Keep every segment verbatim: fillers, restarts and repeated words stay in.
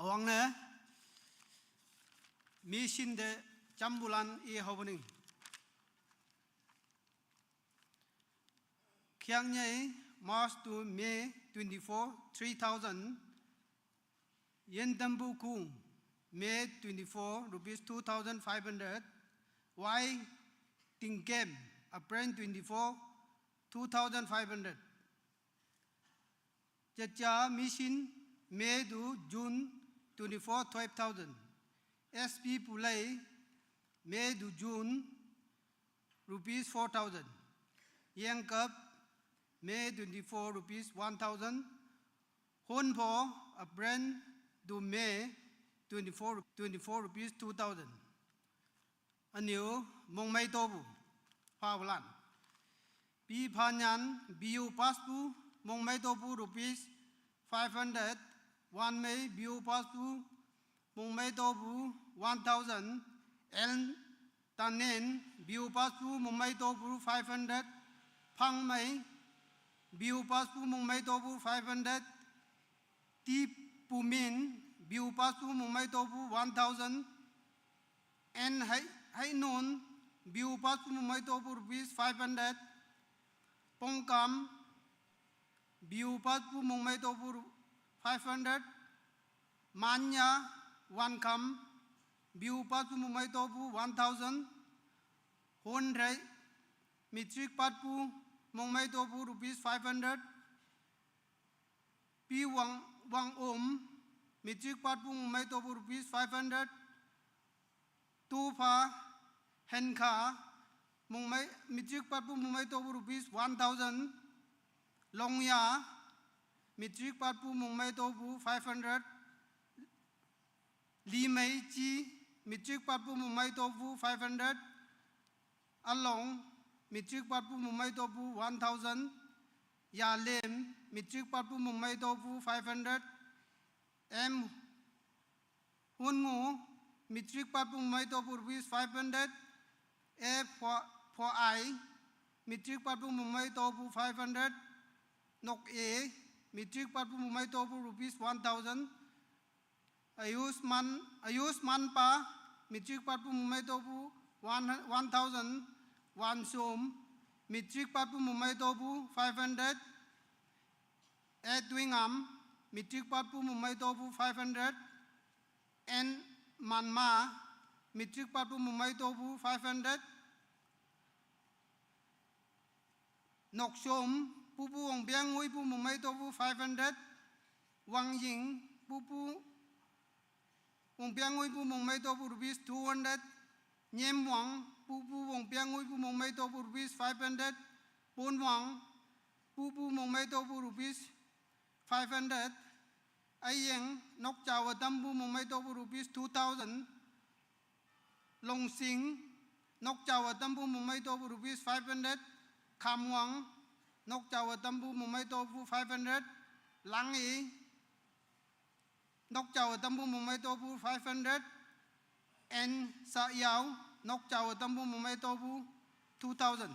Wangne, mission de chambulan e hobening. Khiaknyei, March to May twenty-four, three thousand. Yen Tambu Kung, May twenty-four, rupees two thousand five hundred. Y Tingkem, April twenty-four, two thousand five hundred. Chacha Mission, May to June twenty-four, twelve thousand. S P Pulei, May to June, rupees four thousand. Yangkap, May twenty-four, rupees one thousand. Honpo, April to May twenty-four, twenty-four, rupees two thousand. Aniu, Mongmei Tobu, Pawalan. Pi Phanyan, B U Paspu, Mongmei Tobu, rupees five hundred. Wanmei, B U Paspu, Mongmei Tobu, one thousand. El Tanen, B U Paspu, Mongmei Tobu, five hundred. Phangmei, B U Paspu, Mongmei Tobu, five hundred. Ti Pumin, B U Paspu, Mongmei Tobu, one thousand. N Hai, Hainon, B U Paspu, Mongmei Tobu, rupees five hundred. Pongkam, B U Paspu, Mongmei Tobu, five hundred. Manya Wankam, B U Paspu, Mongmei Tobu, one thousand. Honrei, Matric Paspu, Mongmei Tobu, rupees five hundred. Pi Wang, Wang Om, Matric Paspu, Mongmei Tobu, rupees five hundred. Tufa Henkha, Mongmei, Matric Paspu, Mongmei Tobu, rupees one thousand. Longya, Matric Paspu, Mongmei Tobu, five hundred. Limei Chi, Matric Paspu, Mongmei Tobu, five hundred. Along, Matric Paspu, Mongmei Tobu, one thousand. Yalem, Matric Paspu, Mongmei Tobu, five hundred. M Hungu, Matric Paspu, Mongmei Tobu, rupees five hundred. F four I, Matric Paspu, Mongmei Tobu, five hundred. Nok A, Matric Paspu, Mongmei Tobu, rupees one thousand. Ayushman, Ayushman Pa, Matric Paspu, Mongmei Tobu, one, one thousand. Wansom, Matric Paspu, Mongmei Tobu, five hundred. Edwin Am, Matric Paspu, Mongmei Tobu, five hundred. N Manma, Matric Paspu, Mongmei Tobu, five hundred. Noksom, Pupu Wangpiang Nguipu, Mongmei Tobu, five hundred. Wang Ying, Pupu Wangpiang Nguipu, Mongmei Tobu, rupees two hundred. Nyem Wang, Pupu Wangpiang Nguipu, Mongmei Tobu, rupees five hundred. Pon Wang, Pupu Mongmei Tobu, rupees five hundred. Ayeng, Nokchawa Tampu, Mongmei Tobu, rupees two thousand. Longsing, Nokchawa Tampu, Mongmei Tobu, rupees five hundred. Khamwang, Nokchawa Tampu, Mongmei Tobu, five hundred. Langi, Nokchawa Tampu, Mongmei Tobu, five hundred. N Sayao, Nokchawa Tampu, Mongmei Tobu, two thousand.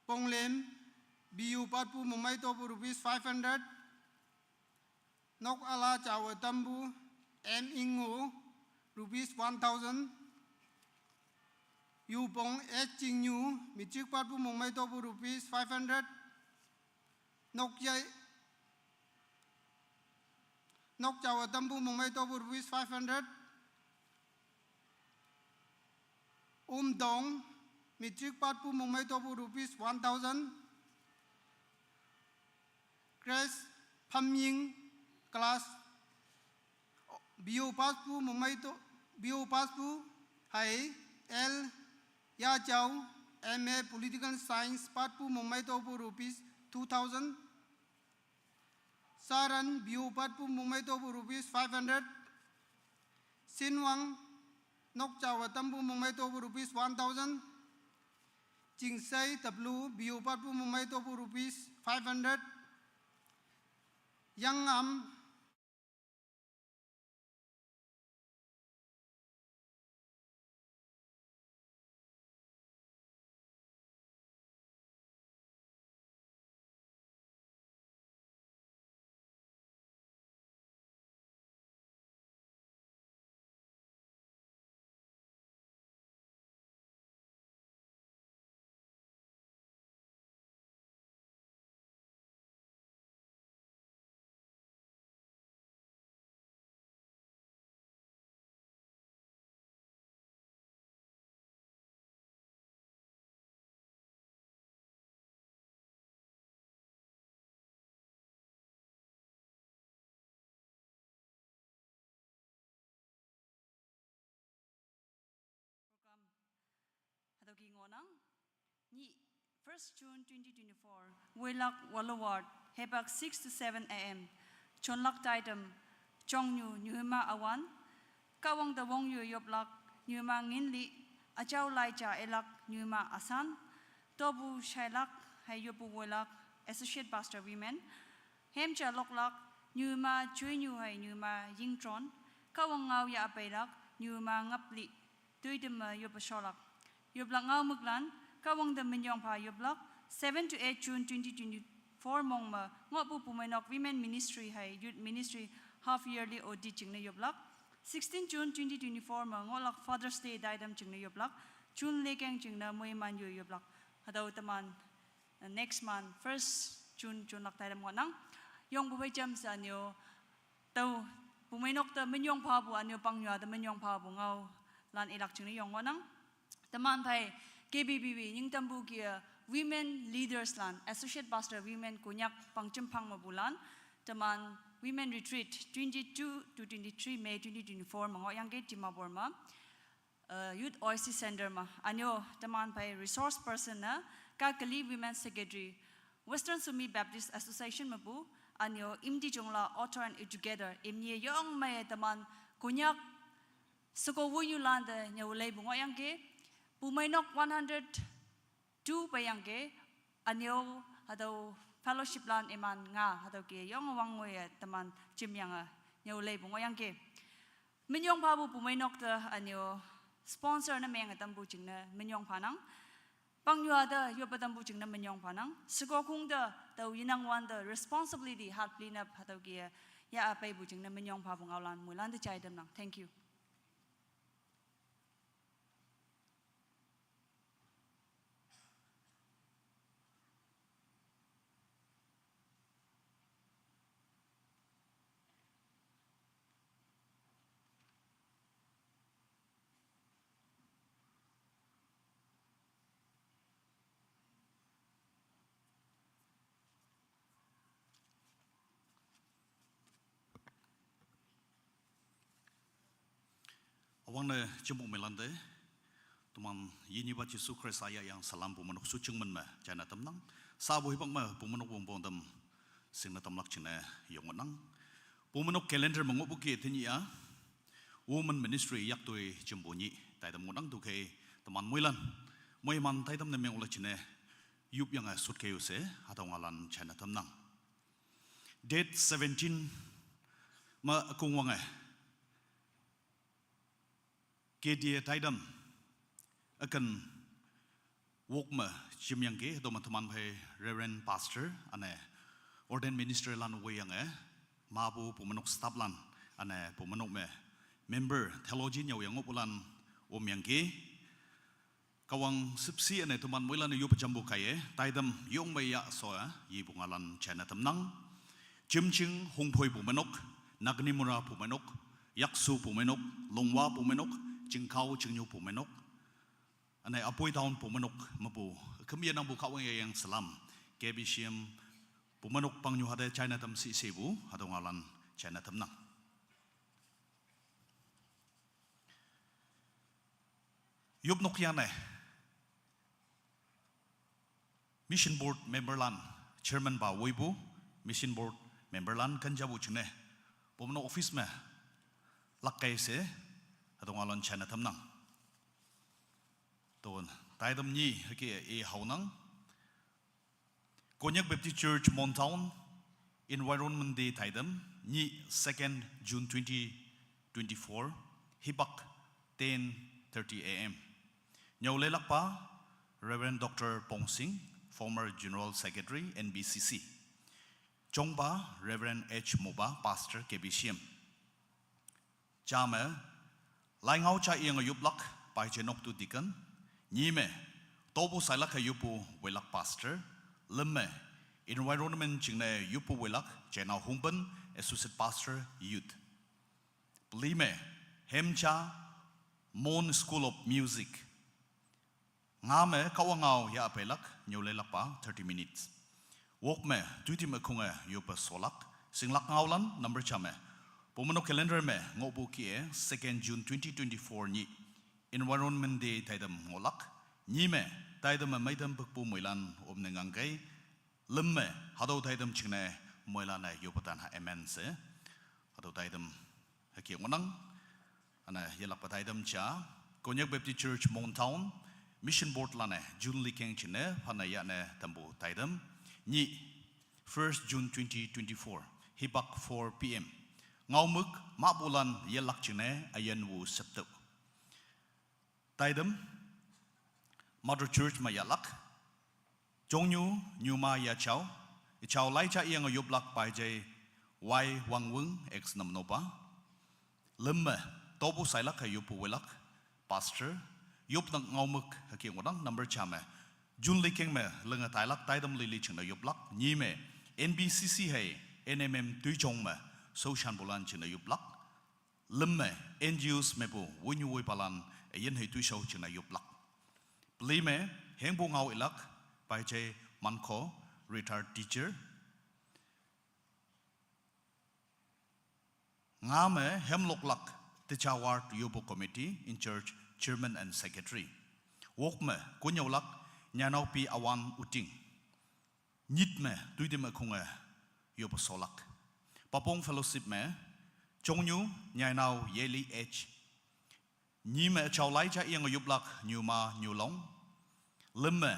Ponglem, B U Paspu, Mongmei Tobu, rupees five hundred. Nok Ala Chawa Tampu, M Ingo, rupees one thousand. Yupong H Chingnyu, Matric Paspu, Mongmei Tobu, rupees five hundred. Nok Yai, Nokchawa Tampu, Mongmei Tobu, rupees five hundred. Umdong, Matric Paspu, Mongmei Tobu, rupees one thousand. Grace Phamying, class, B U Paspu, Mongmei To, B U Paspu, Hai, L Yachao, M A Political Science, Paspu, Mongmei Tobu, rupees two thousand. Saran, B U Paspu, Mongmei Tobu, rupees five hundred. Sinwang, Nokchawa Tampu, Mongmei Tobu, rupees one thousand. Chingsei Tablu, B U Paspu, Mongmei Tobu, rupees five hundred. Yangam, Nang, nyi, first June twenty twenty-four, Woilak Walu Ward, hipak six to seven a m. Chonlak taidam, Chongnu Nyuma Awan, Kawang da Wongyu Yoplak, Nyuma Nginli, Achau Laija Elak, Nyuma Asan, Tobu Shailak, Hai Yopu Woilak, Associate Pastor Women, Hemcha Loklak, Nyuma Chuinyu Hai Nyuma Yingtron, Kawang Ngau Ya Apailak, Nyuma Ngapli, Tuidima Yopa Sholak. Yoplak Ngau Muklan, Kawang da Minyong Pha Yoplak, seven to eight June twenty twenty-four Mongma, Ngopu Pumenok Women Ministry Hai Youth Ministry Half Yearly Audit Chingna Yoplak, sixteen June twenty twenty-four Ma, Ngolak Father's Day Daidam Chingna Yoplak, June Lekeng Chingna Muiman Yo Yoplak. Hadau Taman, uh, next month, first June, June Lak Daidam Ngonang. Yong Bubai Jam Sa Nyo, Tau, Pumenok da Minyong Pha Bu Anyo Pang Yua da Minyong Pha Bu Ngau, Lan Elak Chingna Yong Ngonang. Taman Thai, K B B B, Nying Tambu Kia, Women Leaders Lan, Associate Pastor Women Konyak Pangchim Pang Mabulan, Taman Women Retreat, twenty-two to twenty-three May twenty twenty-four, Mango Yangke Tima Borma, uh, Youth Oasis Center Ma, Anyo Taman Pai Resource Person Na, Kakali Women Secretary, Western Sumi Baptist Association Mabu, Anyo Imdi Jongla, Author and Educator, Imye Yong Mai Taman, Konyak, Suko Wunyu Landa, Nyau Lei Bungo Yangke, Pumainok one hundred two Payangke, Anyo, Hadau Fellowship Lan Iman Nga, Hadau Ke, Yong Wang Ngwe, Taman, Chim Yanga, Nyau Lei Bungo Yangke. Minyong Pha Bu Pumainok da Anyo sponsor na Meng Tambu Chingna Minyong Pha Nang. Pang Yua da Yopa Tambu Chingna Minyong Pha Nang. Siko Kung da Tau Yinang Wan da responsibility hat clean up Hatau Kia Ya Apai Bu Chingna Minyong Pha Bu Ngau Lan Mulan da Chai Dam Nang. Thank you. Awang ne chimuk melande, tuman yini ba Jisu Christ aya yang salam pumanuk suching men me, china tamnang, sabu hibang me pumanuk wong bong dam, sing na tamlak chine yong nang. Pumanuk calendar mengupu ki tini ya, Women Ministry yak tui chimbunyi, taidam ngunang tu ke, teman muilan, muiman taidam ne meng ula chine, yup yang a sut ke use, hatau ngalan china tamnang. Date seventeen, ma akung wang eh. K D A taidam, akan wok ma chim yang ke, hatau ma teman pai Reverend Pastor, ane ordained minister lan wei yang eh, mabu pumanuk staff lan, ane pumanuk me member theology nyau yang ngop ulan om yang ke, Kawang sipsi ane tuman muilan yu pajambu kaye, taidam yong mai ya soa, yi bungalan china tamnang. Chimching Hungphoi pumanuk, Nagnimura pumanuk, Yaksu pumanuk, Lungwa pumanuk, Chingkau Chingyu pumanuk. Ane Apoi Town pumanuk mabu, kemia nang bu kawang yang salam. K B C M pumanuk pang nyu hade china tam si sebu, hatau ngalan china tamnang. Yup nok yan eh. Mission Board member lan, Chairman ba wei bu, Mission Board member lan kan jabu chune. Pomno office me, lak kai se, hatau ngalan china tamnang. Ton, taidam ni, hake e haunang. Konyak Baptist Church Mon Town, Environment Day taidam, ni second June twenty twenty-four, hibak ten thirty A M. Nyau lelakpa, Reverend Doctor Pong Sing, former General Secretary, N B C C. Chongba, Reverend H Moba, Pastor K B C M. Chame, laingau cha iang yuplak, pai chenok tu deacon, nyime, tobu sailak yupu welak pastor, lemme, environment chingne yupu welak, chenau humpen, associate pastor, youth. Pelime, hemcha, Mon School of Music. Nga me kawa ngau ya apelak, nyau lelak pa, thirty minutes. Wok me, tuiti me kunga yopa solak, singlak ngau lan, number cha me. Pomano calendar me, ngok bu ki e, second June twenty twenty-four ni, Environment Day taidam ngolak, Nyi me, taidam me maidam pekpu moilan omne ngang kei. Lüm me, hatüo taidam jingne, moilan-e yopotan ha amen she. Hatüo taidam hüke ngohnang. Üne yelakpa taidam ja, Konyak Baptist Church Mon Town, Mission Board lan-e, June likeng jingne, phane yane tampu taidam. Nyi, first June twenty twenty-four, hipak four P M. Ngaomük, mahpulan yelak jingne, üyin wu septüp. Taidam, Mother Church me yahlak. Jongnyu, nyuma yajao. Ijao lai ja iyange yoplak paije Y Wangwüng, ex Namnopa. Lüm me, topu sailak he yoppu welak, Pastor. Yopnang ngaomük hüke ngohnang number ja me. June likeng me, linge tailak taidam lili jingne yoplak. Nyi me, N B C C hei, N M M toijong me, shaoshanpulan jingne yoplak. Lüm me, N G Os mepu, woinyu woipalan, üyin hei toishao jingne yoplak. Peli me, hengpu ngao ilak, paije Manko, retired teacher. Nga me, hemloklak, Teja Ward Yopu Committee, in charge, chairman and secretary. Wok me, konyaolak, Nyainao Pi Awan Uting. Nyit me, toitem me khunge, yopu sholak. Papong Fellowship me, Jongnyu, Nyainao Yeli H. Nyi me, ijao lai ja iyange yoplak, nyuma nyulong. Lüm me,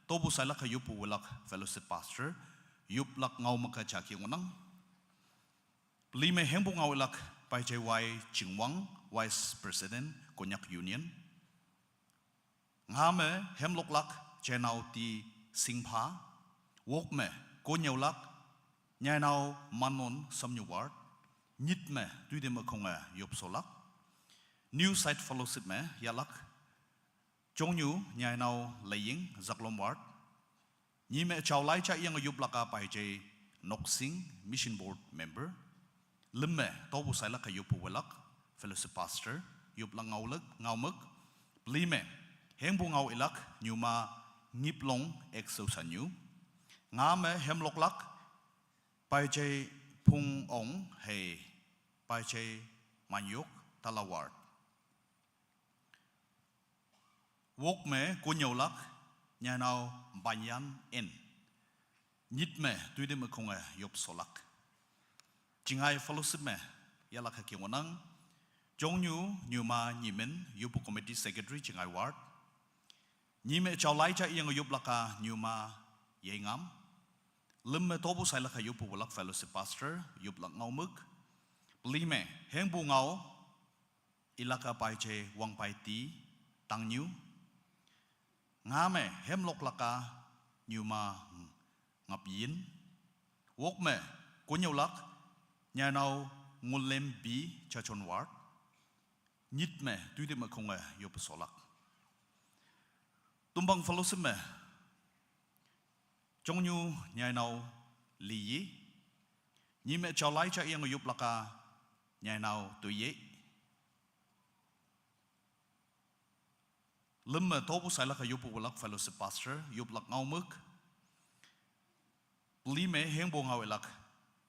topu sailak he yoppu welak, Fellowship Pastor. Yoplak ngaomük he ja ke ngohnang. Peli me, hengpu ngao ilak, paije Y Chingwang, Vice President, Konyak Union. Nga me, hemloklak, Jenao T Singpha. Wok me, konyaolak, Nyainao Manon Samnyu Ward. Nyit me, toitem me khunge, yopu sholak. New Site Fellowship me, yahlak. Jongnyu, Nyainao Leying, Zaklom Ward. Nyi me, ijao lai ja iyange yoplak-a paije, Noksing, Mission Board member. Lüm me, topu sailak he yoppu welak, Fellowship Pastor, yoplak ngaolak, ngaomük. Peli me, hengpu ngao ilak, nyuma Ngiplong, ex Shaoshanyu. Nga me, hemloklak, paije Phung Ong hei, paije Manyok, Tala Ward. Wok me, konyaolak, Nyainao Banyan En. Nyit me, toitem me khunge, yopu sholak. Jingai Fellowship me, yahlak hüke ngohnang. Jongnyu, nyuma Nyimin, Yopu Committee Secretary, Jingai Ward. Nyi me, ijao lai ja iyange yoplak-a, nyuma Yengam. Lüm me, topu sailak he yoppu welak, Fellowship Pastor, yoplak ngaomük. Peli me, hengpu ngao, ilak-a paije Wangpai T Tangnyu. Nga me, hemloklak-a, nyuma Ngapyin. Wok me, konyaolak, Nyainao Ngulem B, Chachon Ward. Nyit me, toitem me khunge, yopu sholak. Tumpang Fellowship me, Jongnyu Nyainao Liyi. Nyi me, ijao lai ja iyange yoplak-a, Nyainao Toiye. Lüm me, topu sailak he yoppu welak, Fellowship Pastor, yoplak ngaomük. Peli me, hengpu ngao ilak,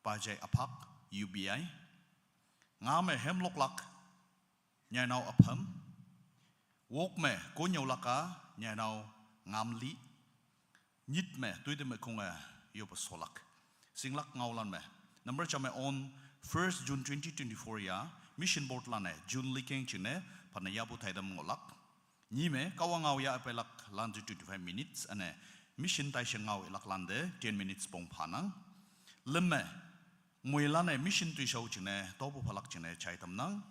paije Aphak, U B I. Nga me, hemloklak, Nyainao Apham. Wok me, konyaolak-a, Nyainao Ngamli. Nyit me, toitem me khunge, yopu sholak. Shinglak ngaolan me. Number ja me, on first June twenty twenty-four ya, Mission Board lan-e, June likeng jingne, phane yahpu taidam ngohlak. Nyi me, Kahwang ngao yah peilak lante twenty-five minutes, üne, mission taishing ngao ilak lante ten minutes pong phanang. Lüm me, moilan-e mission toishao jingne, topu phalak jingne, jai tamnang.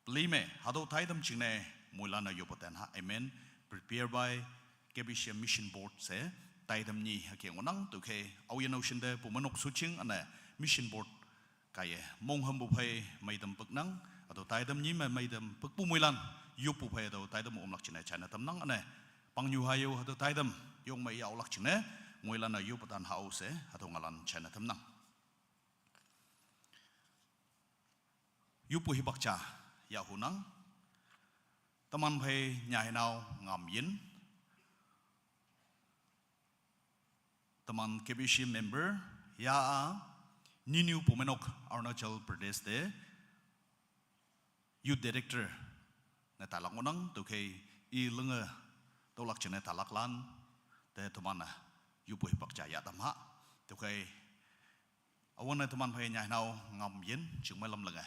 Peli me, hatüo taidam jingne, moilan-e yopotan ha, amen. Prepare by K B C M Mission Board she, taidam nyi hüke ngohnang, tüokhei, aoyin-o shinte, Bumeinok Suching, üne, Mission Board, kaiye, monghümpu phei, meitam peknang, hatüo taidam nyi me, meitam pekpu moilan, yoppu phei, hatüo taidam omlak jingne, jaine tamnang, üne, pangnyu hayao, hatüo taidam, yong me yaolak jingne, moilan-e yopotan hao she, hatüo ngaolan jaine tamnang. Yoppu hipak ja, yahunang. Teman phei Nyainao Ngamyin. Teman K B C member, ya-a, Niniu Bumeinok Arunachal Pradesh te, Youth Director, ne talak ngohnang, tüokhei, i linge, Tüolak jingne talaklan te teman-e yopu hipak ja yahtama. Tüokhei üwangne teman phei nyainao Ngamyin jingmei lamlenge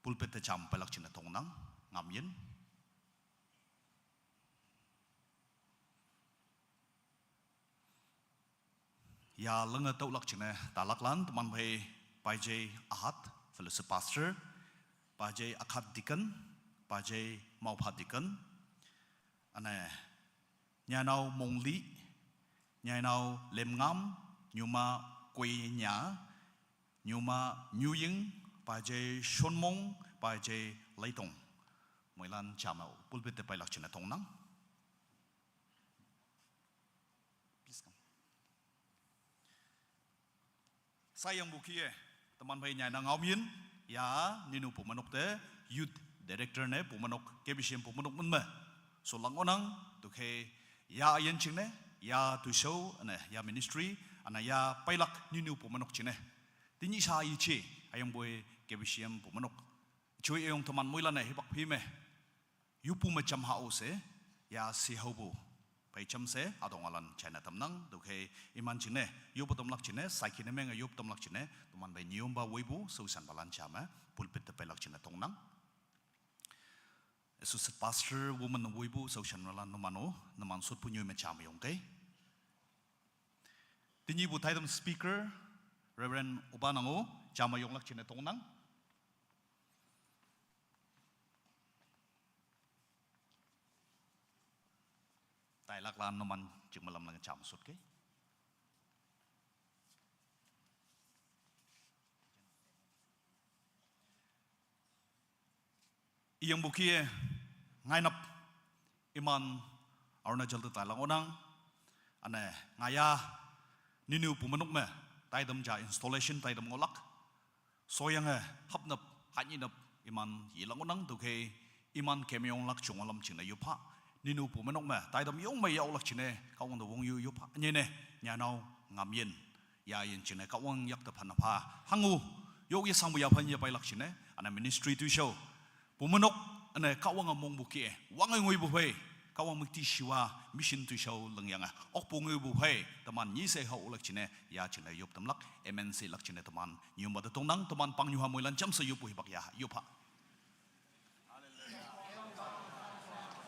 pulpit te jam peilak jingne tongnang. Ngamyin. Ya lenge tüolak jingne talaklan teman phei Paijei Ahat, fellowship pastor, Paijei Akhat deacon, Paijei Maopha deacon, üne nyainao Mongli, nyainao Lemngam, nyuma Koinya, nyuma Nyuying, Paijei Shonmong, Paijei Leitong. Moilan jame pulpit te peilak jingne tongnang. Please come. Sayangpu kih-e, teman phei nyainao Ngamyin, ya, ninu pumenok te, youth director ne pumenok, K B C M pumenok min me. Solak ngohnang, tüokhei, ya üyin jingne, ya toishao, üne, ya ministry, üne ya peilak ninu pumenok jingne. Tenyih sha yeje, hüyangpoi K B C M pumenok. Joi üyong teman moilan-e hipak phi me yopu me jam hao she, ya shihaopu phei jam she, hatüo ngaolan jaine tamnang, tüokhei iman jingne, yopu tamlak jingne, saikine menge yopu tamlak jingne, teman phei nyiyompa woipu, shaoshanpalan jame pulpit te peilak jingne tongnang. Associate pastor, woman woipu, shaoshanpalan numan-o, numan shotpu nyoi me jame yongkei. Tenyihpu taitam speaker, Reverend Opa Nang-o, jame yonglak jingne tongnang. Tailaklan numan jingmei lamlenge jam shotkei. Iyangpu kih-e ngainap iman Arunachal te tailak ngohnang. Üne ngaya ninu pumenok me taitam ja installation taitam ngohlak. Soyange hapnap, hanyinap iman yelak ngohnang, tüokhei iman kemyonglak jungwalam jingne yoppha. Ninu pumenok me taitam yong me yaolak jingne Kahwang te wongnyu yoppha. Ünyei ne, nyainao Ngamyin, ya üyin jingne Kahwang yakte phanne pha. Hango, yok yeshangpu yaphan yepeilak jingne, üne ministry toishao pumenok, üne Kahwange mongpu kih-e wange ngoipu phei, Kahwang müktishiwa mission toishao lingyange okpu ngoipu phei, teman nyi she haolak jingne, ya jingne yop tamlak, M N C lak jingne teman nyiyompa te tongnang, teman pangnyuha moilan jamshe yoppu hipak ya yoppha.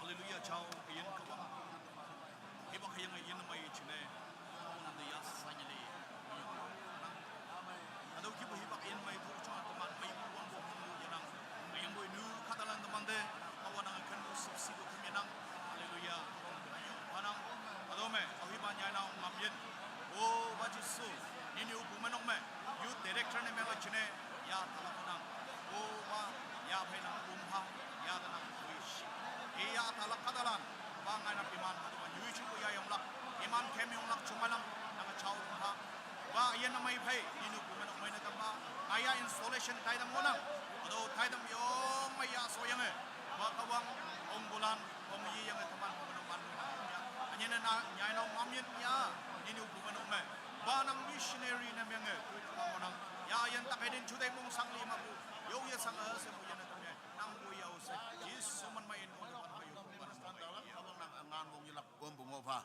Hallelujah, jao, üyin Kahwang. Hipak hüyange üyin mei jingne, Kahwang nangte ya sanyili. Hatüo kihpu hipak üyin mei tu jao teman meipu wangpu hangpu yenang. Hüyangpoi nu kahtalan teman te, Kahwang nange kenpu shüpshipu kem yenang. Hallelujah, Kahwang te yong phanang. Hatüo me, aohipa nyainao Ngamyin. Opa Jesu, ninu pumenok me, youth director ne menge jingne, ya talak ngohnang. Opa, ya phei nang pum pha, ya te nang wish. Iya talak kahtalan, pa ngainap iman, hatüopa nyuijingpu ya yonglak, iman kemyonglak jungmeilan, nange jao pha. Pa üyin ne mei phei, ninu pumenok mei ne tampa, ngaya installation taitam ngohnang. Hatüo taitam yong mei ya soyange, pa Kahwang ongpulan, ongyiyange teman pumenok man ngohnang ya. Ünyei ne na, nyainao Ngamyin ya, ninu pumenok me. Pa nang missionary ne menge, toitu ngohnang. Ya üyin takei din juteih mongshang li mepu, yok yeshangpe she moiyane tame, nang woiyao she, Jesu man mei in kong pan ha yo, pan ha yo. Kahwang nang üngan wong yelak wongpu ngoh pha.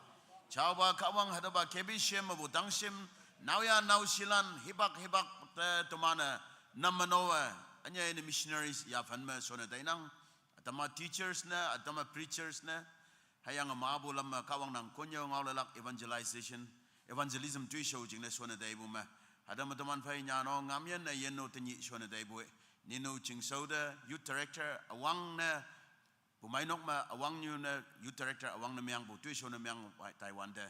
Jaopa Kahwang hatüopa K B C M mepu tangshim, naoyha naoshilan, hipak hipak te teman-e, nam meno-e, ünyei ne missionaries yaphan me shonne tainang, ütam-a teachers ne, ütam-a preachers ne, hüyange mapu lam me Kahwang nang konnyüo ngaolalak evangelization, evangelism toishao jingne shonne taipu me. Hatüo me teman phei nyainao Ngamyin ne üyin-o tenyih shonne taipu-e. Ninu chingshao te, youth director üwangne, pumeinok me üwangnyu ne, youth director üwangne mengpu, toishao ne meng Taiwan te.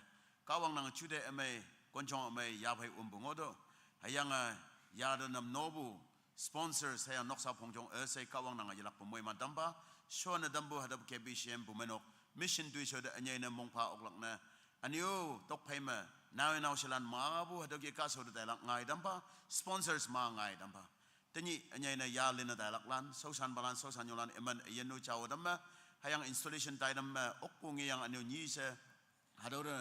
Kahwang nang jute ümei, konjong ümei, ya phei wongpu ngohtüoh. Hüyange, ya te nam nopu, sponsors, hüyange noksa phongjong üshei Kahwang nange yelakpu moiman tampa, shonne tampu hatüo K B C M pumeinok, mission toishao te ünyei ne mongpha oklak ne, ünyu tokphei me, naoyha naoshilan mapu hatüo ke kahshao te tailak ngai tampa, sponsors ma ngai tampa. Tenyih ünyei ne ya linne tailaklan, shaoshanpalan, shaoshannyulan, iman üyin-o jao tamme, hüyange installation taitam me, okpu ngeyang ünyu nyi she, hatüo te,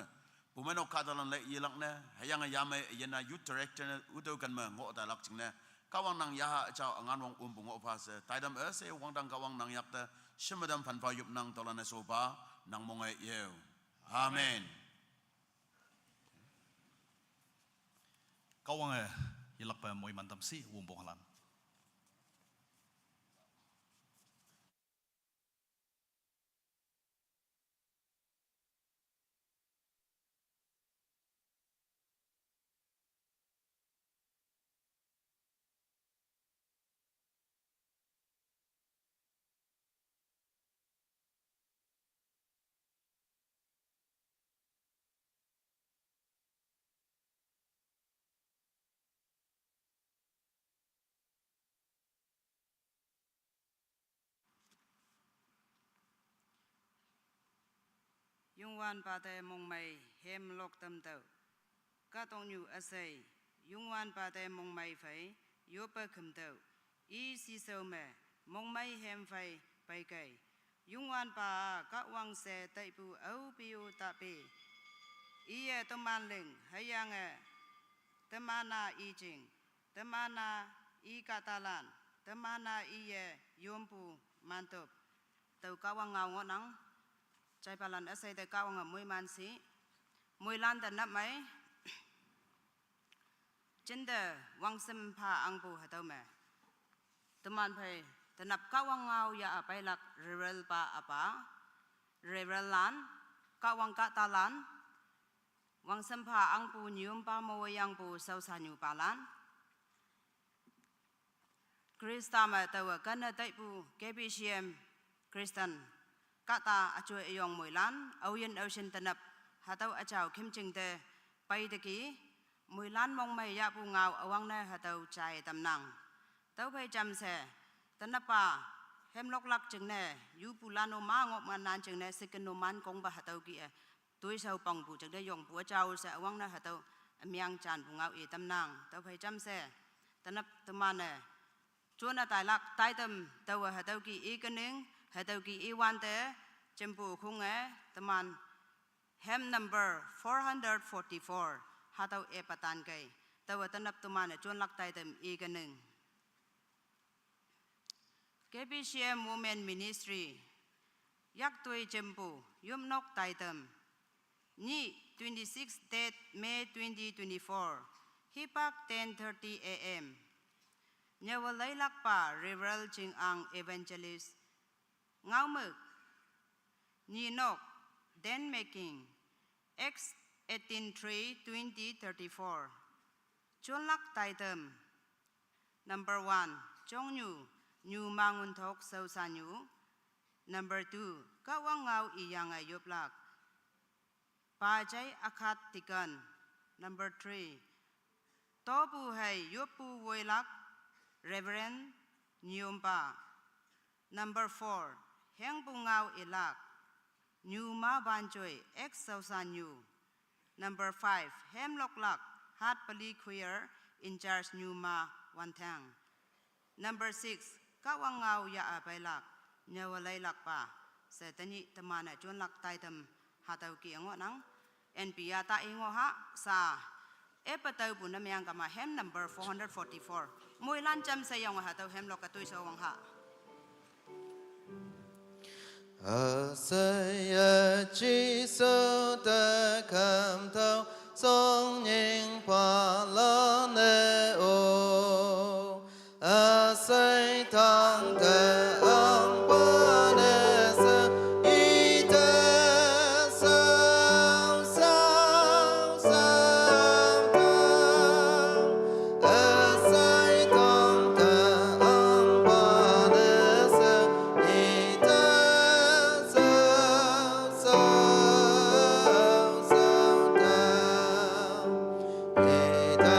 pumeinok kahtalan lei yelak ne, hüyange yamei üyin-a youth director ne, ütüo ken me ngoh tailak jingne, Kahwang nang yaha jao üngan wong wongpu ngoh pha she, taitam üshei wangdang Kahwang nang yakte, shime tam phanpha yopnang tüolan-e shopa, nang mong e yeo. Amen. Kahwange yelakpe moiman tamsih wongpong halan. Youngwanpa te mongmei hemlok tamtüoh. Kahtoknyu üshei, Youngwanpa te mongmei phei yoppe khümtüoh. I shishao me mongmei hem phei peikei. Youngwanpa-a Kahwang she taipu aope-o tape. Iye teman ling hüyange teman-a i jing, teman-a i kahtalan, teman-a iye yompu mantüp. Tao Kahwang ngao ngohnang. Jaipalan üshei te Kahwange moiman shi. Moilan te nap mei. Jinte wangsem pha ahngpu hatüo me, teman phei tenap Kahwang ngao ya-a peilak Reverend pa üpa, Reverend lan, Kahwang kahtalan, wangsem pha ahngpu nyumpa moyangpu shaoshanyupalan, Khrista me taowe kane taipu K B C M Christian kahta üjoi üyong moilan, aoyin aoshin tenap, hatüo üjao khümjing te peiteki, moilan mongmei yahpu ngao üwangne hatüo jai tamnang. Tüophei jamshe, tenap-a hemloklak jingne, yupulan-o ma ngohman nan jingne, sikin-o man kongpa hatüo kih-e toishao pangpu jingne yongpu üjao she üwangne hatüo ümeng janpu ngao i tamnang. Tüophei jamshe, tenap teman-e jone tailak taitam taowe hatüo kih i kening, hatüo kih i wante, jempu khunge, teman hymn number four hundred forty-four, hatüo e patankei, taowe tenap teman-e jonlak taitam i kening. K B C M Women Ministry, yaktoi jempu yopnok taitam. Nyih, twenty-six date May twenty twenty-four, hipak ten thirty A M. Nyüwe leilakpa Reverend Chingang Evangelist, ngaomük. Nyinok, den making, Acts eighteen three, twenty thirty-four. Jonlak taitam. Number one, Chongnyu, Nyuma Ngunthok shaoshanyu. Number two, Kahwang ngao iyange yoplak, Pajai Akhat Tikan. Number three, topu hei yoppu woilak, Reverend Nyumpa. Number four, hengpu ngao ilak, Nyuma Banjoi, ex shaoshanyu. Number five, hemloklak, Hatpali Choir, in charge Nyuma Wanthang. Number six, Kahwang ngao ya-a peilak, nyüwe leilakpa. She tenyih teman-e jonlak taitam hatüo kih-e ngohnang. N P ya ta i ngoh ha, sa, epa taopu ne meang kama hymn number four hundred forty-four. Moilan jamshe yong hatüo hemlok-e toishao wang ha. Üsheiye Jesu te khümtüoh, shongying palan-e o. Üshei tangte ahngpa ne she, ite shao, shao, shao tang. Üshei tangte ahngpa ne she, ite shao, shao, shao tang. Ite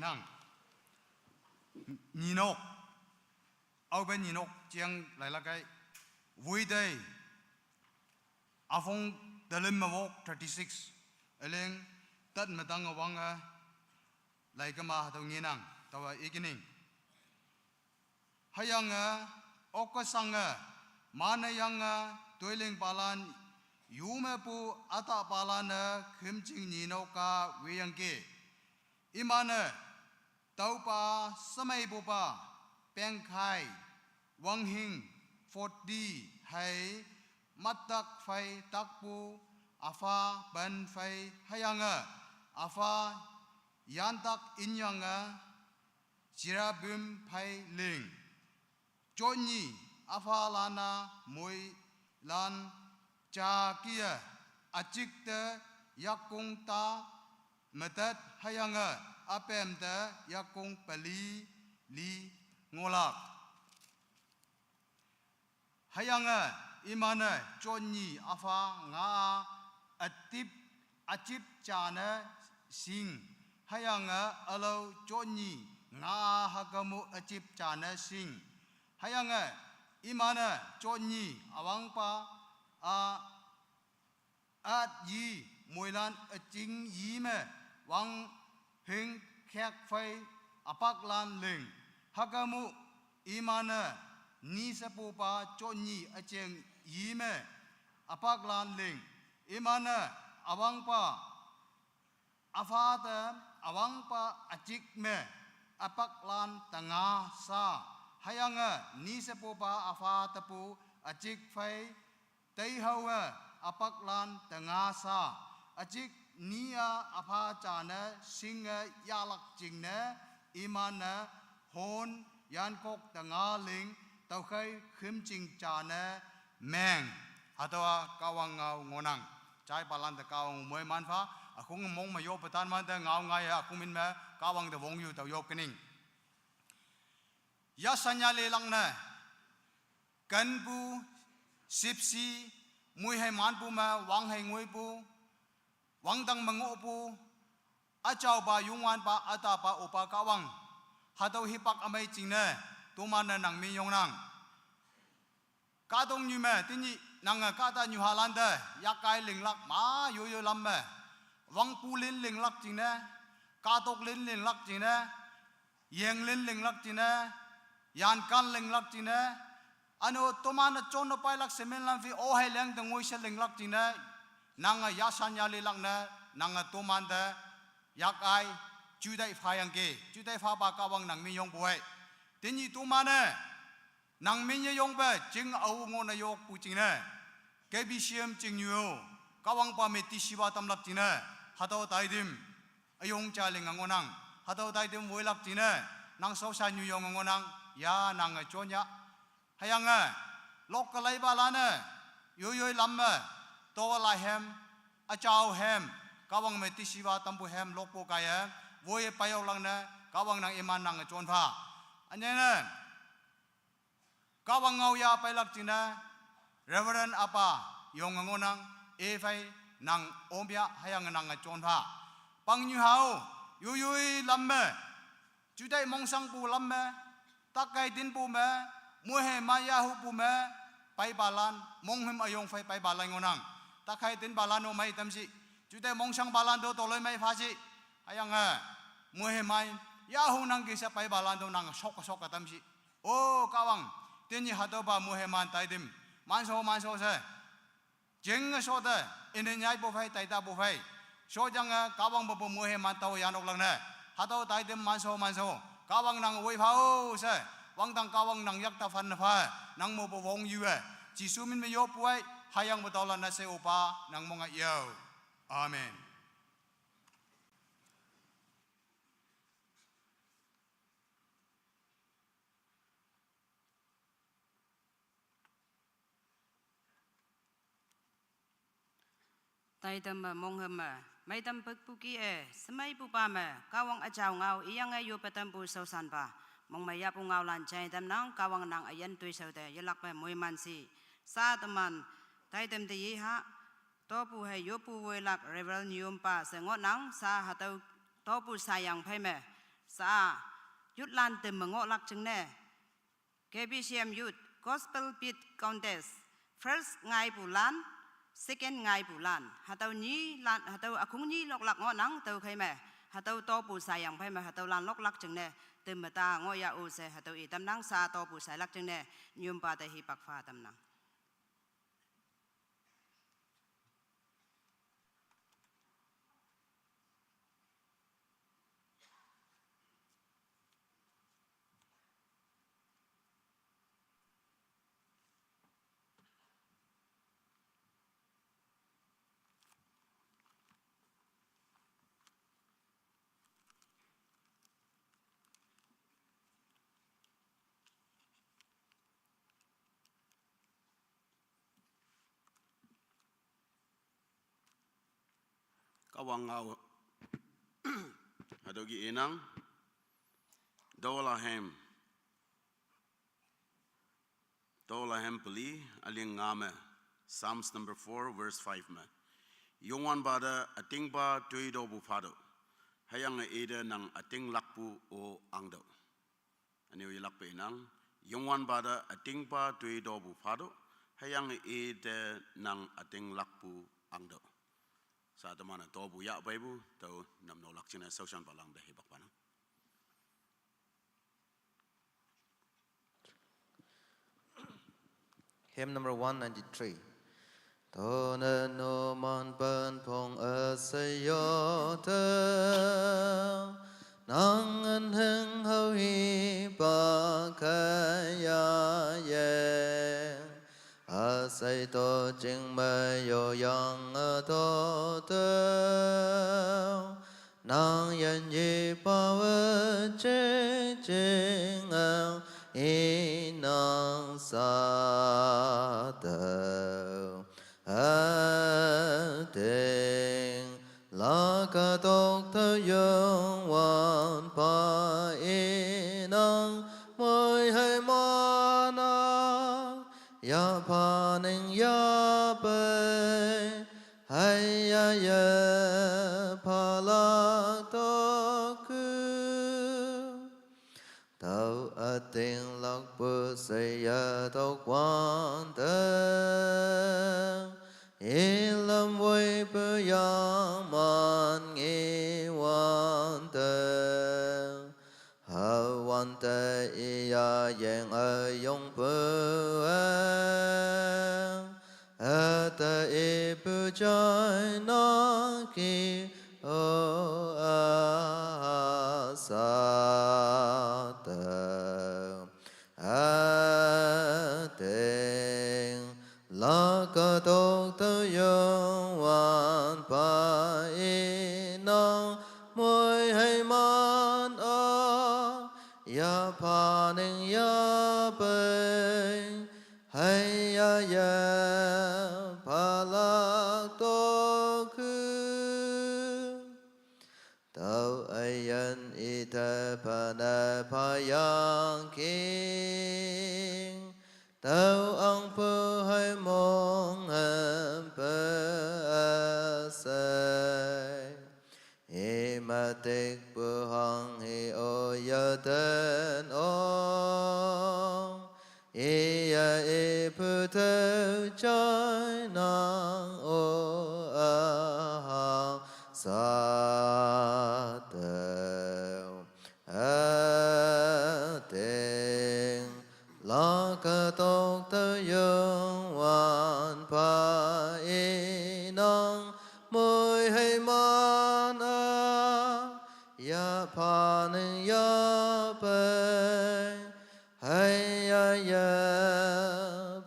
nang. Ninok. Aope ninok chiang lailak ai. Wuidei. Afong Dalim Mawok thirty-six. Eleng tat matang awang a. Laikama hatüo ngenang. Taowa ikining. Hüyange, okkesange, mane yange, toilingpalan, yumepu atapalan-e, khümjing ninok-a weyangki. Iman-e, tüopa, shemeipupa, pengkhai, wanghing, forty, hei, mattak phei takpu, apha, pen phei, hüyange, apha, yantak inyange, Cherubim phei ling. Jonnyi aphalan-a moilan ja kiye, ajikte yakong ta metet hüyange apemte yakong peli li ngohlak. Hüyange iman-e jonnyi apha nga-a üjip, üjip jane shing. Hüyange ülao jonnyi nga-a hüke mu üjip jane shing. Hüyange iman-e jonnyi üwangpa a at yi moilan üjing yi me wanghing khek phei üpaklan ling. Hüke mu iman-e nishepupa jonnyi üjing yi me üpaklan ling. Iman-e üwangpa apha te üwangpa üjik me üpaklan tenga sha. Hüyange nishepupa apha tepu üjik phei teihaowe üpaklan tenga sha. Üjik ni-a apha jane shinge yahlak jingne iman-e hon yankok tenga ling tüokhei khümjing jane meng. Hatüowa Kahwang ngao ngohnang. Jaipalante Kahwang moiman pha, ükhong mong me yoppe tanwante ngao ngaiye ükhong min me Kahwang te wongyu tao yop kening. Yashan yalilak ne, kenpu, shüpshe, moi hei manpu me, wang hei ngoipu, wangdang me ngohpu, üjaopa, Youngwanpa, ütapa, Opa Kahwang. Hatüo hipak ümei jingne, toman-e nang minyongnang. Kahtoknyu me, tenyih nange kahta nyuhalante, yakai linglak ma yoyo lam me. Wangpu lin linglak jingne, kahtok lin linglak jingne, yeng lin linglak jingne, yankan linglak jingne, üno toman-e jonne peilak shemin lam phi o hei leng te ngoi she linglak jingne, nange yashan yalilak ne, nange tomante, yakai, jutai phayangki, jutai phapa Kahwang nang minyongpu ei. Tenyih toman-e, nang min yeyongpe, jing ao ngohne yokpu jingne. K B C M jingnyu-o, Kahwangpa me tishiwa tamlak jingne. Hatüo taitam, üyong ja linge ngohnang. Hatüo taitam woilak jingne. Nang shaoshan nyuyonge ngohnang, ya nange jonya. Hüyange, lok keleipalan-e, yoyoi lam me, tolai hem, üjao hem, Kahwang me tishiwa tampu hem lokpu kaiye, woiye peiyoklangne, Kahwang nang iman nange jon pha. Ünyene, Kahwang ngao ya peilak jingne, Reverend Apa, yonge ngohnang, iphei nang ompya hüyange nange jon pha. Pangnyu hao, yoyoi lam me, jutai mongshangpu lam me, takhei tinpu me, moihe ma yahupu me, peipalan, monghüm üyong phei peipalan ngohnang. Takhei tinpalan-o mei tamshi, jutai mongshangpalan to toloimei phashi, hüyange, moihe mai, yahu nangki she peipalan to nang shokke shokke tamshi. O Kahwang, tenyih hatüopa moihe man taitam, manso manso she. Jinge shote, ine nyaipu phei, taitapu phei. Shojange Kahwang pepu moihe man tao yanoklak ne. Hatüo taitam manso manso. Kahwang nang woi pha-o she. Wangdang Kahwang nang yakta phanne pha. Nang mopu wongyue. Jesu min me yoppu ei. Hüyangpu taolan-e she Opa nang monge yao. Amen. Taitam me monghüm me, meitam pükpu kih-e, shemeipupa me, Kahwang üjao ngao iyange yoppe tampu shaoshanpa, mongmei yahpu ngaolan jai tamnang, Kahwang nang üyin toishao te yelakpe moiman shi. Sha teman, taitam te yeha, topu hei yoppu woilak Reverend Nyompa she ngohnang, sha hatüo topu sayang phei me, Sa, youth lan teme ngohlak jingne, K B C M Youth Gospel Beat Contest, first ngaipu lan, second ngaipu lan. Hatüo nyi lan, hatüo ükong nyi loklak ngohnang, tüokhei me. Hatüo topu shayang phei me, hatüo lan loklak jingne, teme ta ngoh yah-o she, hatüo i tamnang. Sa topu shailak jingne, nyumpa te hipak pha tamnang. Kahwang ngao hatüo ki inang, Tüolahem, Tüolahem peli, üling nga me, Psalms number four, verse five me. Youngwanpa te ütingpa toitopu phatüoh, hüyange ite nang ütinglakpu-o ahngtüoh. Üne-o yelakpe inang, Youngwanpa te ütingpa toitopu phatüoh, hüyange ite nang ütinglakpu ahngtüoh. Sa teman-e topu yahpeipu, tüo namnolak jingne shaoshanpa lang te hipak phanang. Hymn number one ninety-three. Tone numan pen phong üshei yo te, nang ün heng hao hipak kaiya yeng. Üshei to jing me yoyang üto te, nang yin yipawe jing jing ang inang sa tüo. Ütinglak tok te Youngwanpa inang moihei man-a, yapha ning yapei, haiya ye phalak tokku. Tüo ütinglakpu she yetokwante, ilam woipu yangman ngiwante, hüwante iya yeng üyongpu-e, üte ipu jainangki o üha sa tüo. Ütinglak tok te Youngwanpa inang moihei man-a, yapha ning yapei, haiya ye phalak tokku. Tüo üyin ite phane phayangki, tüo ahngpu hei monghampe üshei. I matikpu hanghe-o yeten ong, iye ipu tüo jainang o üha sa tüo. Ütinglak tok te Youngwanpa inang moihei man-a, yapha ning yapei, haiya ye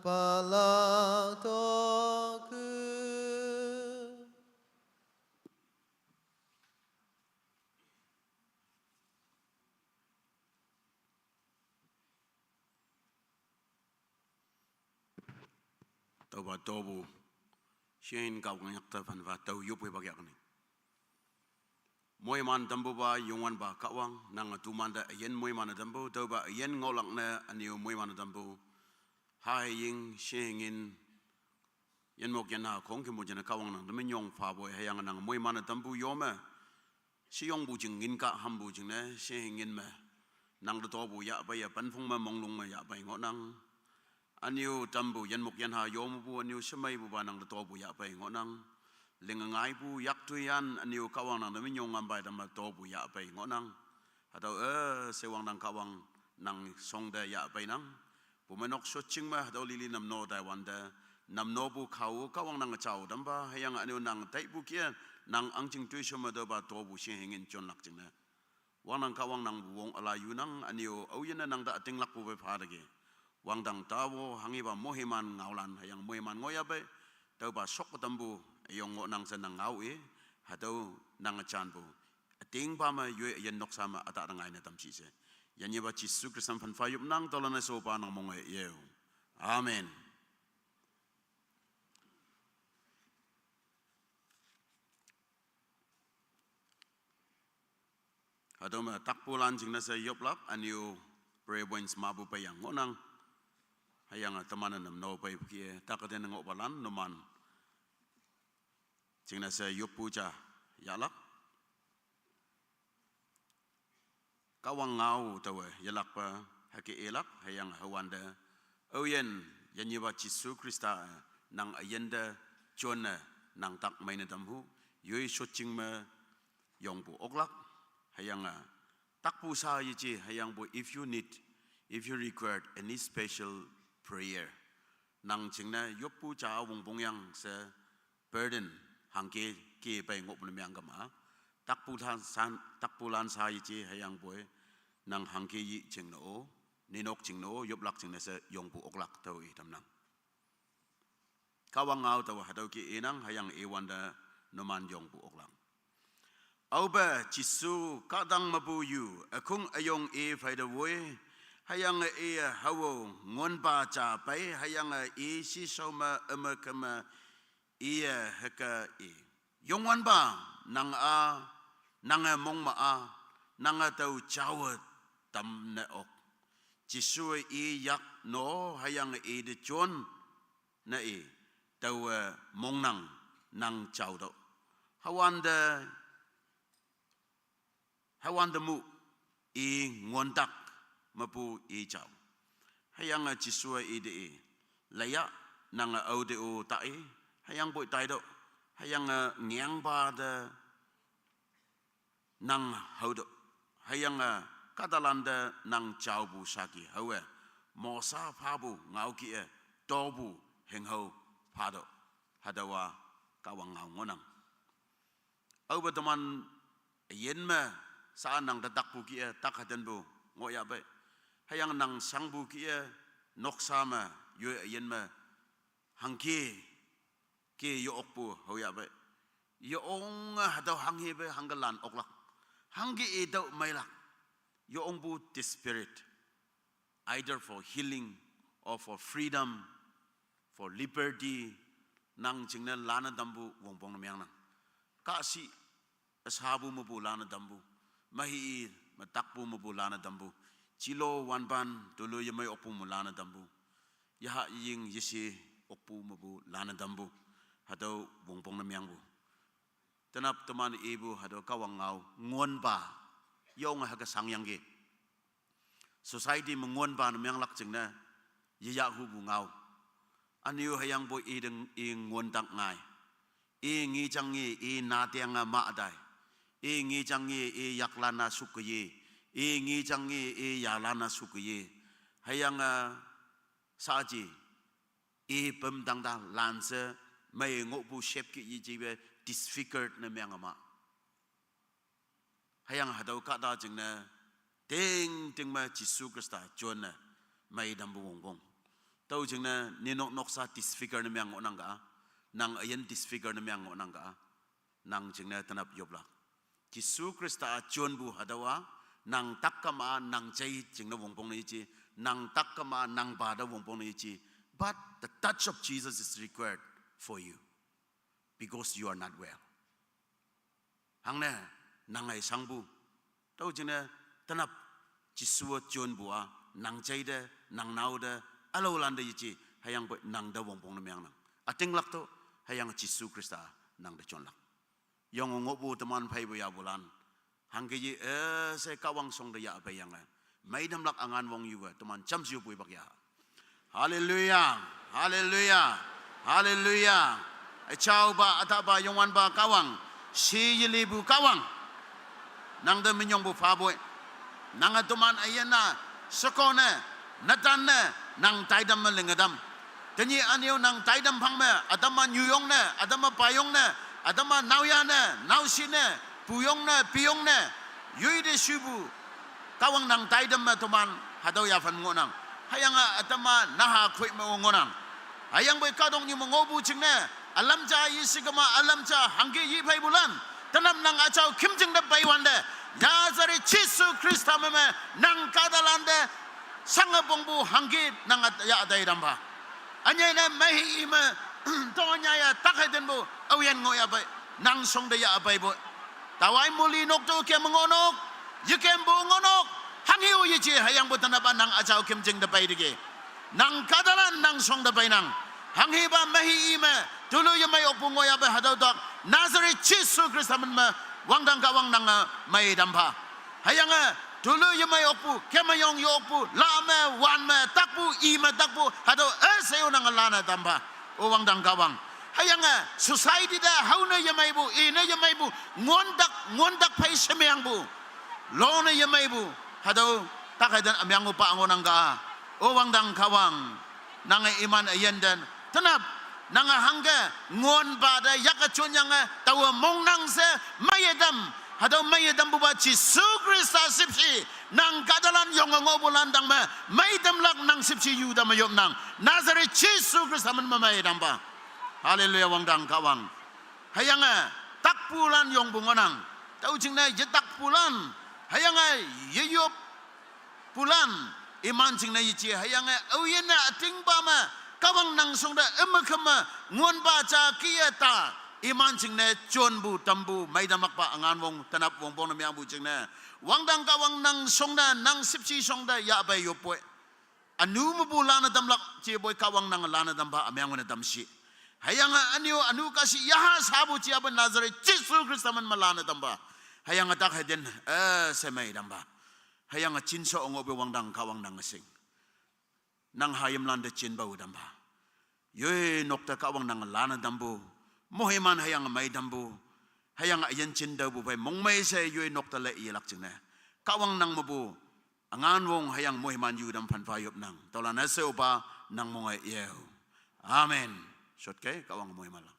phalak tokku. Tüopa topu, shin Kahwang yak te phanpa tüo yop hipak yak ni. Moiman tampupa Youngwanpa Kahwang, nange tomante üyin moiman-e tampu, tüopa üyin ngohlak ne üne-o moiman-e tampu. Haying, shingin, yinmok yinha khongkümpu jingne Kahwang nang te minyong phapoi, hüyange nang moiman-e tampu yo me Sheyongpu jing ngin kah hampu jingne, shehing ngin me. Nangte topu yahpei, ya penphong me monglung me yahpei ngohnang. Ünyu tampu yinmok yinha yomepu, ünyu shemeipupa nangte topu yahpei ngohnang. Linge ngaipu yaktuiyan, ünyu Kahwang nangte minyong ngampai tamme topu yahpei ngohnang. Hatüo, eh, she wangdang Kahwang nang shongte yahpeinang. Pumeinok shotjing me hatüo lili namno taiwante, namnopu khao Kahwang nang jao tampa, hüyange ünyu nang taipu kih-e, nang ahngching toishao me tüopa topu shehing ngin jonlak jingne. Wangdang Kahwang nang wong üla yunang, ünyu aoyinne nangte ütinglakpu pei phateki. Wangdang taowe hanghepa moiman ngaolan hüyange moiman ngohyahpei, tüopa shok tampu, üyong ngohnang she nang ngao-i, hatüo nange janpu. Ütingpa me yoi üyin noksa me ütah te ngaine tamshi she. Yanyipa Jesu Khrista me phanpha yopnang, tüolan-e shopa nang monge yeo. Amen. Hatüo me takpulan jingne she yoplak, ünyu prayer points mepu peiyang ngohnang. Hüyange teman-e namno peipu kih-e, takte ne ngohpalan numan jingne she yoppu ja yahlak. Kahwang ngao taowe yelakpe hüke ilak, hüyange hüwante aoyin, yanyipa Jesu Khrista, nang üyinte jonne nang tak meine tamhu, yoi shotjing me yongpu oklak, hüyange takpu sha yeje, hüyangpoi if you need, if you require any special prayer, nang jingne yoppu ja wongpongyang she burden hangke ke pei ngohpu ne meang kema. Takpulan sha, takpulan sha yeje hüyangpoi nang hangke yi jingne-o, ninok jingne-o, yoplak jingne she yongpu oklak tüo i tamnang. Kahwang ngao taowe hatüo kih inang, hüyange iwante numan yongpu oklak. Aope Jesu kahtang mepu yu, ükhong üyong i pheite woi, hüyange i hao ngonpa ja pei, hüyange i shishao me üme keme iye hüke i. Youngwanpa, nang-a, nange mongme-a, nange tao jaowe tamne ok. Jesu-e i yak no, hüyange ite jon ne i, taowe mongnang nang jaotüoh. Hüwante, hüwante mu i ngontak mepu i jao. Hüyange Jesu-e ite i, leiya, nange aote-o ta i, hüyangpoi taitüoh, hüyange ngeangpa te nang haotüoh, hüyange kahtalante nang jaopu shaki haowe, mosa phapu ngao kih-e, topu hinghao phatüoh, hatüowa Kahwang ngao ngohnang. Aope teman üyin me sha nang te takpu kih-e, tak hatenpu ngohyahpei. Hüyange nang shangpu kih-e, noksa me yoi üyin me hangke ke yo-okpu haoyahpei. Yo-onge hatüo hanghepe hangke lan oklak, hangke itüoh meilak. Yo-ongpu desperate, either for healing or for freedom, for liberty, nang jingne lanne tampu wongpong ne meangnang. Kahshih üshapu mepu lanne tampu, mehi metakpu mepu lanne tampu, jilo wanpan tolo yemei okpu me lanne tampu, yaha ying yeshe okpu mepu lanne tampu, hatüo wongpong ne meangpu. Tenap teman ipu hatüo Kahwang ngao ngonpa, yonge hüke shangyangki. Society me ngonpa ne meanglak jingne, yeyahhupu ngao. Ünyu hüyangpoi i deng i ngontak ngai. I ngejang nge i nateange ma tai. I ngejang nge i yaklan-a shukeye. I ngejang nge i yalan-a shukeye. Hüyange, eh, shaji, i pemtang ta lanshe, mei ngohpu shepki yejepe disfigured ne meangma. Hüyange hatüo kahta jingne, tingting me Jesu Khrista jonne, mei tampu wongpong. Tüo jingne ninok noksa disfigure ne meang ngohnang ka, nang üyin disfigure ne meang ngohnang ka, nang jingne tenap yoplak. Jesu Khrista jonpu hatüowa, nang takkema nang jai jingne wongpong ne yeje, nang takkema nang pa te wongpong ne yeje. But the touch of Jesus is required for you, because you are not well. Hangne, nang-e shangpu. Tüo jingne, tenap, Jesu-e jonpu-a, nang jai te, nang nao te, ülaolan te yeje, hüyangpoi nang te wongpong ne meangnang. Ütinglak to, hüyange Jesu Khrista nang te jonlak. Yonge ngohpu teman pheipu yapulan, Hangke ye, eh, se Kahwang songte yahpeiyange, meidamlak üngan wong yuwe, teman jamshe-o poi bak ya. Haleluya, haleluya, haleluya. Üjaopa, ütahpa, Youngwanpa Kahwang, she yelipu Kahwang, nangte minyongpu phapoi. Nange toman üyin-a, shekone, netanne, nang taitam me linge tam. Tenyih üneo nang taitam phang me, ütam-a nyuyong ne, ütam-a payong ne, ütam-a naoyah ne, naoshi ne, puyong ne, piyong ne, yoi te shupu, Kahwang nang taitam me toman hatüo yaphan ngohnang. Hüyange ütam-a naha khoi me-o ngohnang. Hüyangpoi kahtoknyu me ngohpu jingne, ülam ja yeshikema ülam ja hangke yepeipulan, tenap nang üjao khümjing te peiwante, Nazareth Jesu Khrista me me, nang kahtalante shange pongpu hangke nang at- yah taitam pha. Ünyei ne mehi i me, tonyaya tak hei tenpu, aoyin ngohyahpei, nang shongte yahpeipoi. Taowa-i moli nok te kem ngohnok, yekempu ngohnok, hanghe-o yeje hüyangpu tenap-a nang üjao khümjing te peiteki, nang kahtalan nang shongte peinang. Hanghepa mehi i me, tulu yemei okpu ngohyahpei hatüo tak, Nazareth Jesu Khrista min me, wangdang Kahwang nange meitam pha. Hüyange, tulu yemei okpu, kemeyong ye-okpu, la me, wan me takpu, i me takpu, hatüo üshei-o nange lanne tam pha. O wangdang Kahwang. Hüyange, society te haone yemeipu, ine yemeipu, ngontak, ngontak phei shemengpu, lone yemeipu, hatüo tak hei ten ümyang-o pa ngohnang ka. O wangdang Kahwang, nange iman üyin te, tenap, nange hangke, ngonpa te yak-e jonyange, taowe mongnang she, meiye tam, hatüo meiye tampupa Jesu Khrista shüpshe, nang kahtalan yonge ngohpulan tang me, meitamlak nang shüpshe yu tamme yopnang. Nazareth Jesu Khrista min me meitam pha. Haleluya, wangdang Kahwang. Hüyange, takpulan yongpu ngohnang. Tüo jingne yetakpulan, hüyange, yeyoppulan, iman jingne yeje hüyange, aoyinne ütingpa me, Kahwang nang shongte üme keme, ngonpa ja kih-e ta, iman jingne jonpu tampu, meitamlakpa üngan wong, tenap wongpong ne meangpu jingne, wangdang Kahwang nang shongte, nang shüpshe shongte yahpei yoppoi. Ünu mepu lanne tamlak, jepoi Kahwang nange lanne tam pha, ümyang-o ne tam shi. Hüyange ünyu, ünu kashi yaha shapu jeape Nazareth Jesu Khrista min me lanne tam pha. Hüyange tak hei ten, eh, she meitam pha. Hüyange jinsho ngohpu wangdang Kahwang nange shing. Nang hayimlan te jinpa-o tam pha. Yoi nok te Kahwang nange lanne tampu, moiman hüyange meitampu, hüyange üyin jintaopu phei mongmei she yoi nok te le yelak jingne, Kahwang nang mepu üngan wong hüyange moiman yu tam phanpha yopnang. Tüolan üshei-o pa nang monge yeo. Amen. Shotke, Kahwang moiman lang.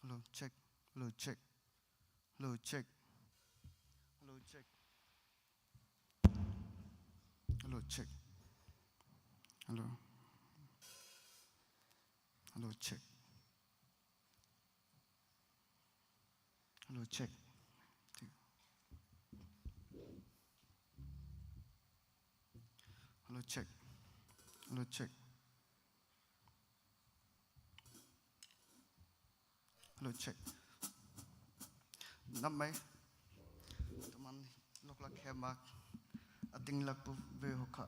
Hello, check. Hello, check. Hello, check. Hello, check. Hello, check. Hello. Hello, check. Hello, check. Hello, check. Hello, check. Hello, check. Nam mai. Teman lok lak hem ak. Ating lak pu ve ho kha.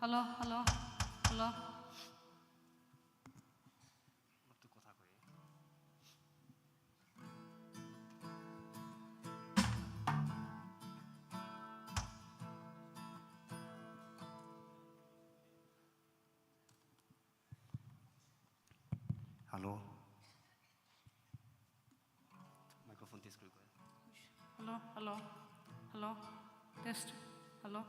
Hello, hello, hello. Hello. Microphone test কৰি কোৱা। Hello, hello, hello. Test. Hello.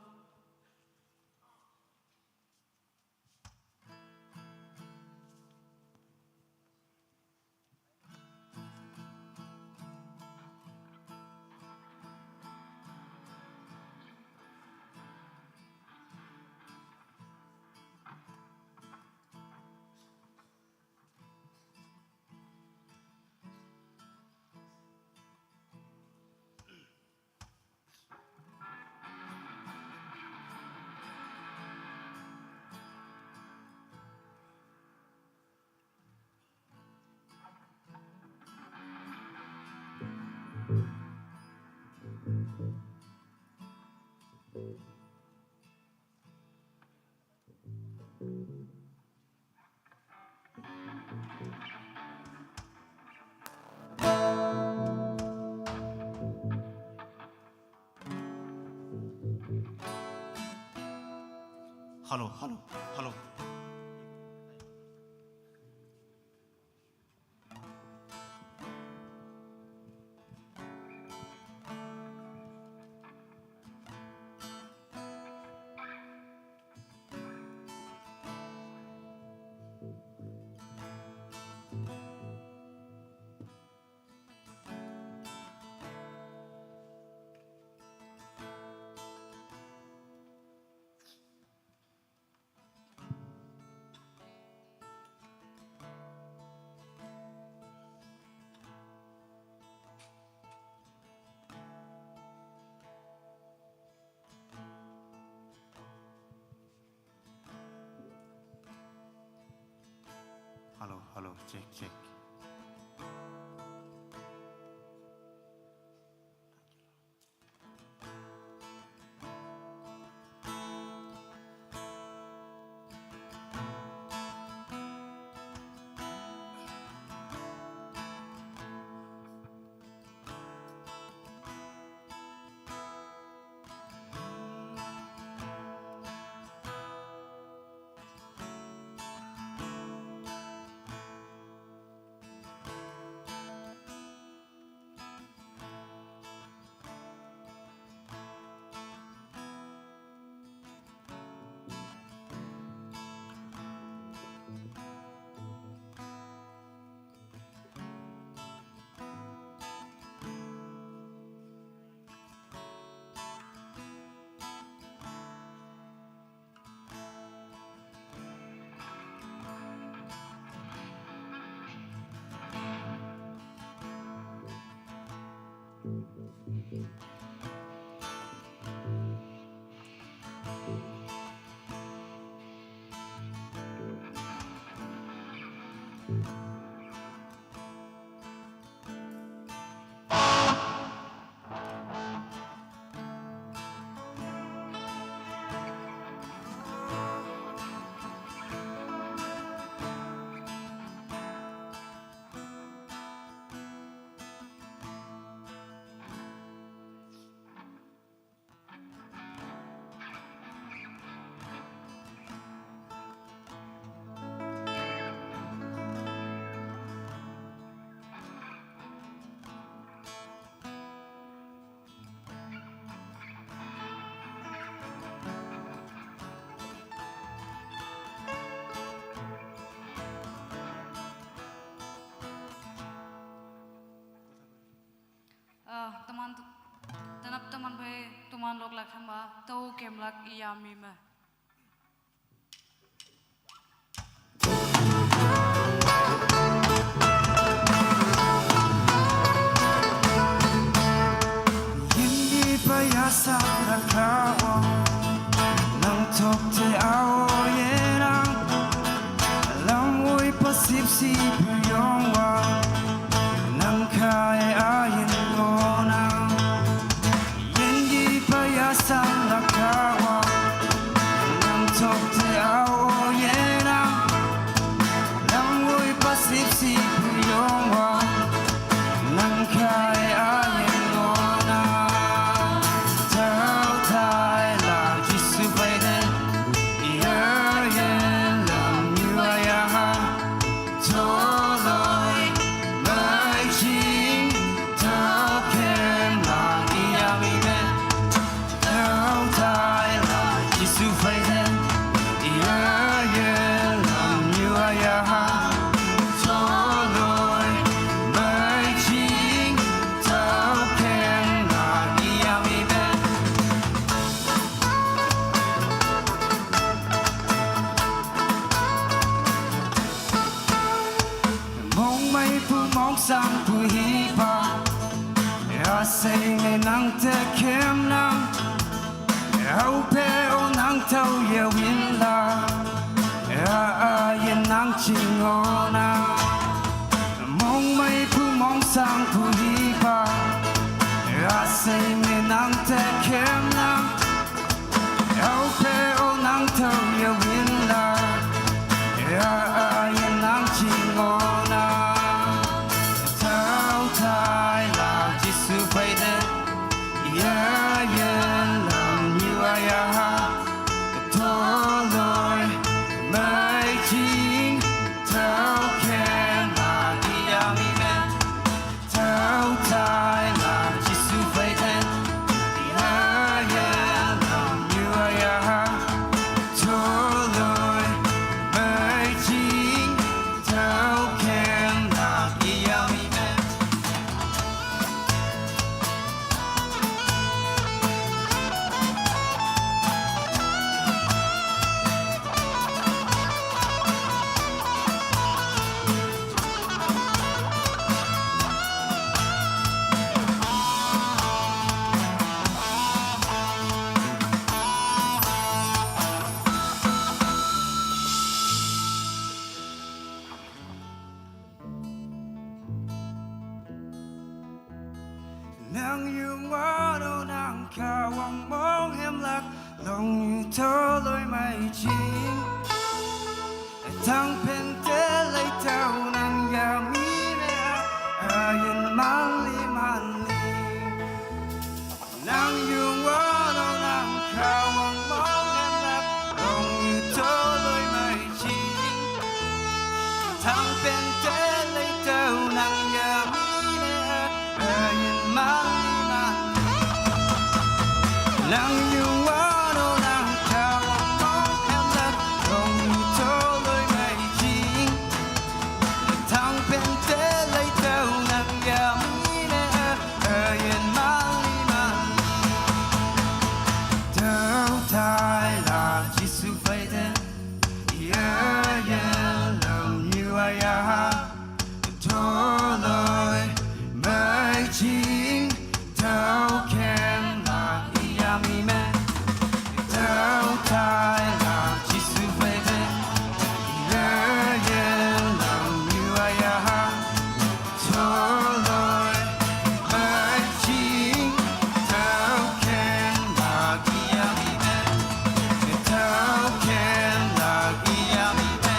Hello, hello, hello. Hello, hello, check, check. Ah, teman, tenap teman bai, teman lok lak hamba, tau kem lak iya mi me. Yindi payasa rakawa, nang tok te awo yenang, lam woi pasip si payongwa, nang kai ayin gonang. Yindi payasa rakawa, nang tok Seng me nang te kem nang, au pe o nang tau ye win la, a a ye nang ching o na. Mong mai pu mong sang pu hi pa, a seng me nang te kem nang, au pe o nang tau ye win la, a a ye nang ching o na. Tau tai la Jisu pai de, ya ye lam yu a ya ha. Tau loi mai ching, tau kem la di ya mi me. Tau tai la Jisu pai de, ya ye lam yu a ya ha. Tau loi mai ching, tau kem la di ya mi me. Nang yu wa no nang ka wang mong hem lak, long yu to loi mai ching. Tang pen te lai tau nang ya mi me a, a yin man li man li. Nang yu wa no nang ka wang mong hem lak, long yu to loi mai ching. Tang pen te lai tau nang ya mi me a, a yin man li man. Nang yu wa no nang ka wang mong hem lak, long yu to loi mai ching. Tang pen te lai tau nang ya mi me a, a yin man li man. Tau tai la Jisu pai de, ya ye lam yu a ya ha. Tau loi mai ching, tau kem la i ya mi me. Tau tai la Jisu pai de, ya ye lam yu a ya ha. Tau loi mai ching, tau kem la i ya mi me. Tau kem la i ya mi me.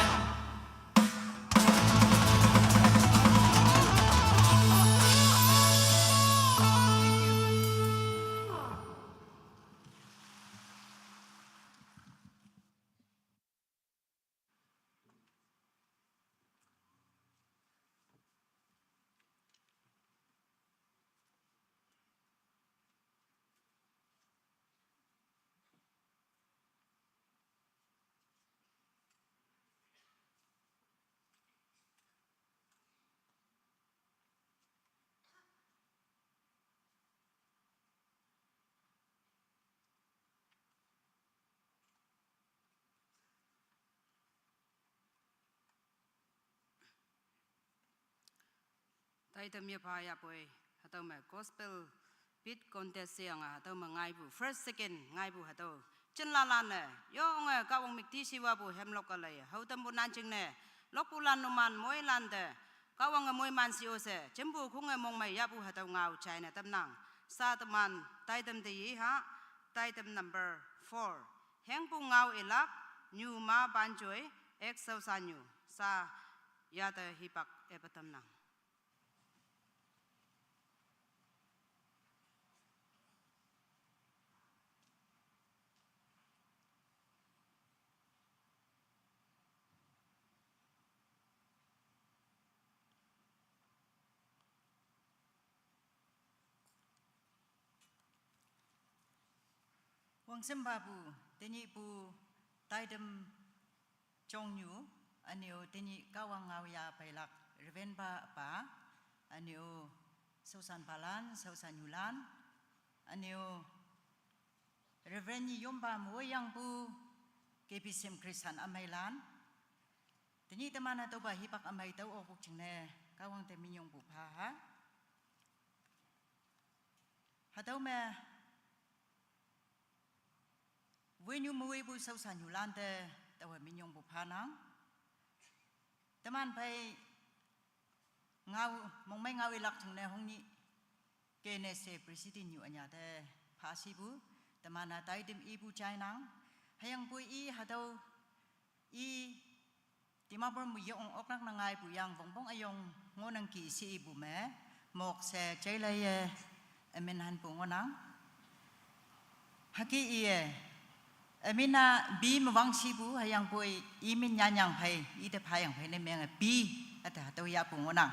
Taitam yepha yapoi, hatüo me gospel beat contest she yange hatüo me ngaipu, first, second ngaipu hatüo. Chinlalan ne, yonge Kahwang müktishiwapu hemlok-e lei, hao tampu nan jingne, lokpulan numan moilan te, Kahwange moiman shi-o she, jimpu khunge mongmei yahpu hatüo ngao jaine tamnang. Sha teman, taitam te yeha, taitam number four. Hengpu ngao ilak, nyu ma panjoi, ek shaoshanyu, sha yate hipak epa tamnang. Wangshim papu, tenyihpu, taitam jongnyu, üneo tenyih Kahwang ngao ya peilak, Reverend pa pa, üneo shaoshanpalan, shaoshannyulan, üneo Reverend Yompa moyangpu, K B C M Christian ümeilan. Tenyih teman hatüopa hipak ümei tao okpok jingne, Kahwang te minyongpu pha ha. Hatüo me, wünyu me wepu shaoshanyu lante, taowe minyongpu phanang. Teman phei ngao, mongmei ngao ilak jingne hongnyih, K N S A President nyu ünya te phashipu, teman-a taitem ipu jainang. Hüyangpoi i hatüo, i Dimapur me yong oknak ne ngaipu yang wongpong üyong ngohnangki she ipu me, mok she jailaiye, ümin hanpu ngohnang. Hüke iye, ümin-a B me wangshipu, hüyangpoi i min nyanyang phei, ite phayang phei ne menge B, üte hatüo yahpu ngohnang.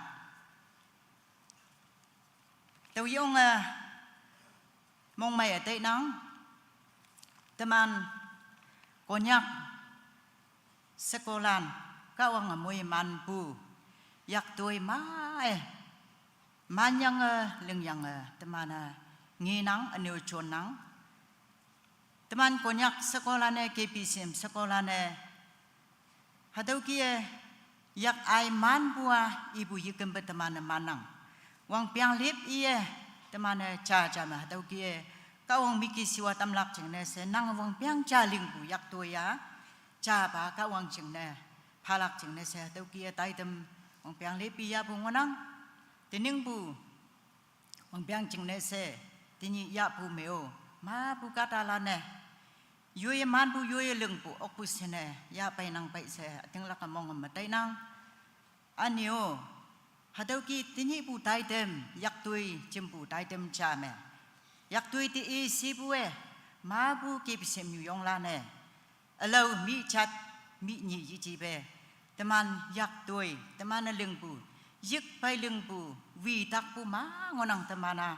Tüo yonge, mongmei-e tainang, teman Konyak shekolan, Kahwange moimanpu, yaktoi ma-e, manyange, lingyange, teman-e ngenang, ünyu jonnang. Teman Konyak shekolan-e, K B C M shekolan-e, hatüo kih-e, yak ai manpu-a, ipu yekempe teman-e mannang. Wangpeang lip iye, teman-e ja ja me hatüo kih-e, Kahwang miki shiwa tamlak jingne she, nang wangpeang ja lingpu yaktoi-a, japa Kahwang jingne, phalak jingne she, hatüo kih-e taitem, wangpeang lip iyahpu ngohnang, teningpu, wangpeang jingne she, tenyih yahpu me-o, mapu kahtalan-e, yoiye manpu yoiye lingpu okpu shine, yahpeinang pei she, ütinglak-e mong me tainang. Ünyu, hatüo kih tenyihpu taitem, yaktoi jimpu taitem ja me, yaktoi te i shipu-e, mapu K B C M nyuyonglan-e, ülao mi jat, mi nyi yejipe, teman yaktoi, teman-e lingpu, yik pei lingpu, witakpu ma ngohnang teman-a,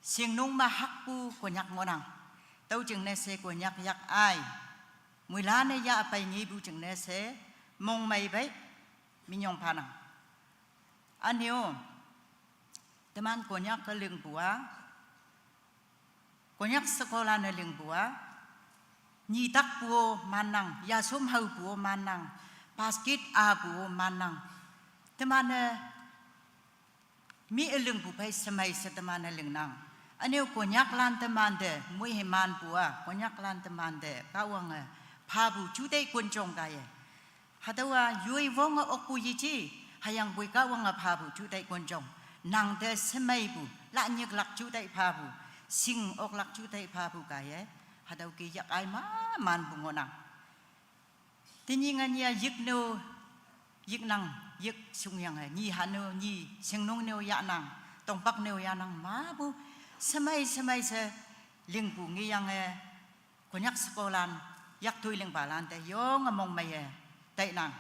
shingnung me hakpu Konyak ngohnang. Tüo jingne she Konyak yak ai, moilan-e yah pei ngepu jingne she, mongmei pei, minyong phanang. Ünyu, teman Konyak-e lingpu-a, Konyak shekolan-e lingpu-a, nyitakpu-o mannang, yashom haopu-o mannang, basket apu-o mannang. Teman-e mi-e lingpu phei shemei she teman-e lingnang. Ünyu Konyaklan temante, moimanpu-a, Konyaklan temante, Kahwange, phapu juteih konjong kaiye. Hatüowa yoi wonge okpu yeji, hüyangpoi Kahwange phapu juteih konjong. Nangte shemeipu, lanyiklak juteih phapu, shing oklak juteih phapu kaiye. Hatüo kih yak ai ma manpu ngohnang. Tenyih nge nyi-a yik ne-o, yiknang, yik shungyange, nyi ha ne-o, nyi shingnung ne-o yahnang, tongpak ne-o yahnang, mapu, shemei shemei she, lingpu ngeyange, Konyak shekolan, yaktoi lingpalan te, yonge mongmeiye, tainang.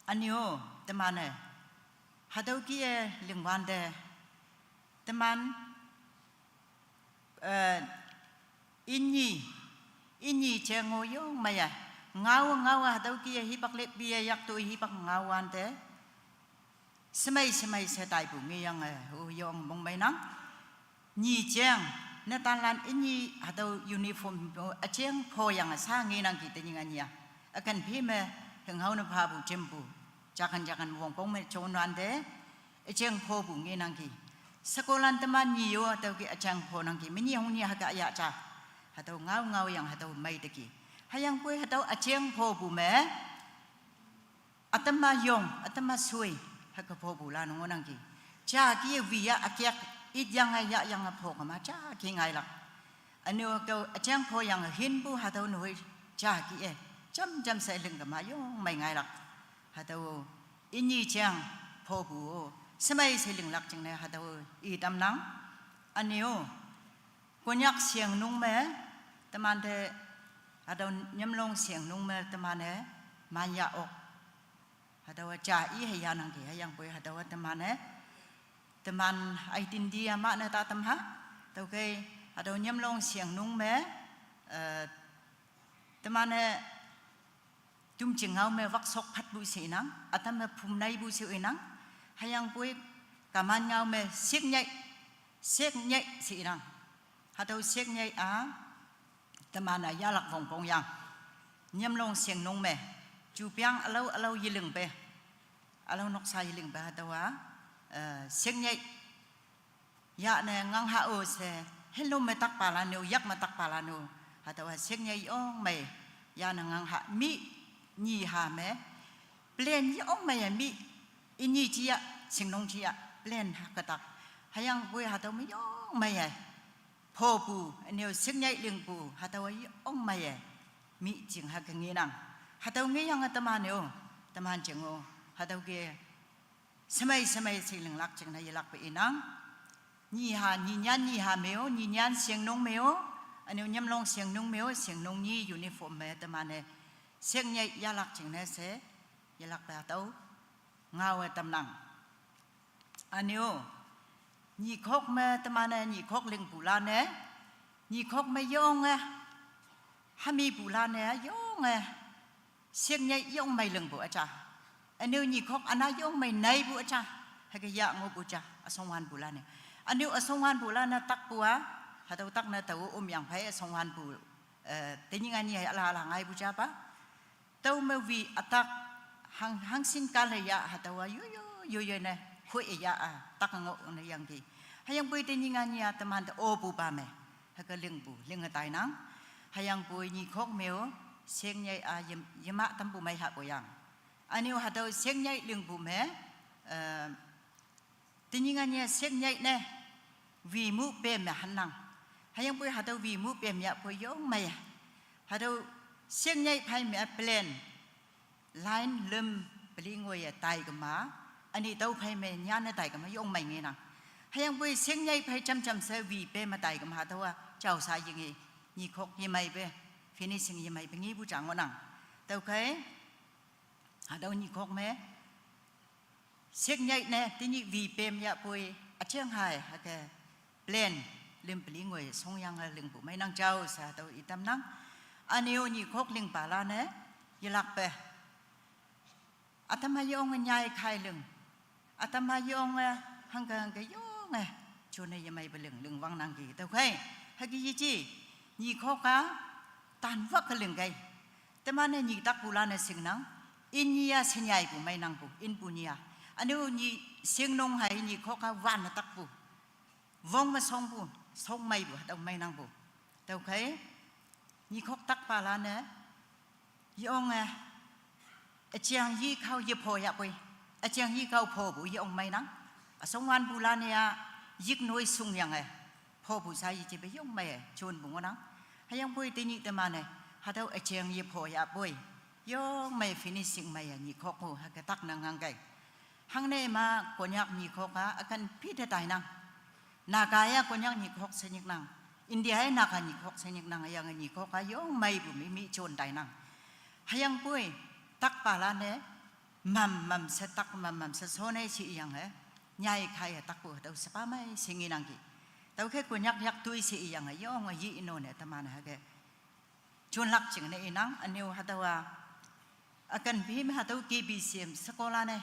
Ünyu, teman-e, hatüo kih-e lingwante, teman, eh, inyi, inyi jeng-o yong meiye, ngao ngao hatüo kih-e hipak lippi-e yaktoi hipak ngaowante, shemei shemei she taipu ngeyange, o yong mongmeinang. Nyi jeng, netanlan inyi hatüo uniform-o üjeng phoyange sha ngenangki tenyih nge nyi-a. Üken phi me, hinghao ne phapu jimpu, jakan jakan wongpong me jonwante, üjeng phopu ngenangki. Shekolan teman nyi-o hatüo kih üjeng phonangki, menyih hongnyih hüke yah ja. Hatüo ngao ngaoyange hatüo meiteki. Hüyangpoi hatüo üjeng phopu me, ütam-a yong, ütam-a shoi, hüke phopulan ngohnangki. Ja kih-e wi-a ükyak, ityange yahyange phokema ja kih ngailak. Ünyu tüo üjeng phoyange hinpu hatüo nehoi ja kih-e, jam jam she lingkema yong mei ngailak. Hatüo inyi jeng phopu-o, shemei she linglak jingne hatüo itamnang. Ünyu, Konyak shingnung me, temante, hatüo Nyimlong shingnung me teman-e, manyah ok. Hatüowa ja i hei yahnangki, hüyangpoi hatüowa teman-e, teman identity-a mane tatam ha, tüokhei, hatüo Nyimlong shingnung me, eh, teman-e, tumjing ngao me waksok phatpu she inang, ütam me phum neipu she inang, hüyangpoi, kaman ngao me siknyei, siknyei she inang. Hatüo siknyei-a, teman-e yahlak wongpong yang. Nyimlong shingnung me, jupeang ülao ülao yelingpe, ülao noksa yelingpe hatüowa, eh, siknyei Yane ngang ha o she, hello me takpalan-o, yak me takpalan-o. Hatüowa shingnyei yong mei. Yane ngang ha mi, nyi ha me. Plan yong mei-e mi. Inyi jiya, shingnung jiya, plan ha ketak. Hüyangpoi hatüo me yong mei-e. Phopu, üneo shingnyei lingpu, hatüowa yong mei-e. Mi jing ha ke ngenang. Hatüo ngeyange teman-o, teman jing-o. Hatüo ke shemei shemei she linglak jingne yelakpe inang. Nyi ha, nyi nyan nyi ha me-o, nyi nyan shingnung me-o, üneo nyamlong shingnung me-o, shingnung nyi uniform me teman-e. Shingnyei yahlak jingne she, yelakpe hatüo ngaowe tamnang. Üneo, nyikhok me teman-e, nyikhok lingpulan-e, nyikhok me yonge, hamipulan-e, yonge, shingnyei yong mei lingpu üja. Üneo nyikhok üna yong mei neipu üja. Hüke yah ngohpu ja, üsongwanpulan-e. Üneo üsongwanpulan-e takpu-a, hatüo tak ne tao omyang phei üsongwanpu, eh, tenyih nganyi ala ala ngaipu japa. Tüo me wi ütak hang, hangshin kale yah hatüowa yoyo, yoyo ne, khoi yah-a, tak ngoh ne yangki. Hüyangpoi tenyih nganyi-a teman te opupa me. Hüke lingpu, linge tainang. Hüyangpoi nyikhok me-o, shingnyei-a yem, yema tampu mei hahpoyang. Üneo hatüo shingnyei lingpu me, eh, tenyih nganyi shingnyei ne, wimu pem me hannang. Hüyangpoi hatüo wimu pem yahpoi yong mei. Hatüo shingnyei phei me plan, line lüm peli ngoiye tai kema, üni tüo phei me nyanne tai kema yong mei ngenang. Hüyangpoi shingnyei phei jamjam she wi pem me tai kema hatüowa jaosha yinge, nyikhok yemeipe, finishing yemeipe ngepu ja ngohnang. Tüokhei, hatüo nyikhok me, shingnyei ne, tenyih wi pem yahpoi, üjeng hai, hüke, plan, lüm peli ngoi, shongyange lingpu meinang jao, she hatüo itamnang. Üneo nyikhok lingpalan-e, yelakpe. Ütam ha yonge nyai khai ling. Ütam ha yonge hangke hangke yonge. Jone yemeipe ling, ling wangnangki. Tüokhei, hüke yeji, nyikhok-a, tanwak ke lingkei. Teman-e nyi takpulan-e shingnang, inyi-a shenyaipu meinangpu, inpu nyi-a. Üneo nyi shingnung hai nyikhok-a wan-e takpu. Wong me shongpu, shong meipu, hatüo meinangpu. Tüokhei, nyikhok takpalan-e, yonge, üjeng yi kao yepho yahpoi, üjeng yi kao phopu yong meinang. Üsongwanpulan-e-a, yik noi shungyange, phopu sha yejepe yong mei-e, jonpu ngohnang. Hüyangpoi tenyih teman-e, hatüo üjeng yepho yahpoi, yong mei finishing meiye nyikhok-o hüke tak ne ngangkei. Hangne ma Konyak nyikhok-a üken phi te tainang. Naga-a Konyak nyikhok she nyiknang. India-a Naga nyikhok she nyiknang, hüyange nyikhok-a yong meipu mi mi jon tainang. Hüyangpoi, takpalan-e, mam mam she tak mam mam she shone she iyange, nyai kaiye takpu hatüo shepa mei she ngenangki. Tüokhei Konyak yaktoi she iyange, yonge yi inone teman hüke jonlak jingne inang, üneo hatüowa. Üken phi me hatüo K B C M shekolan-e,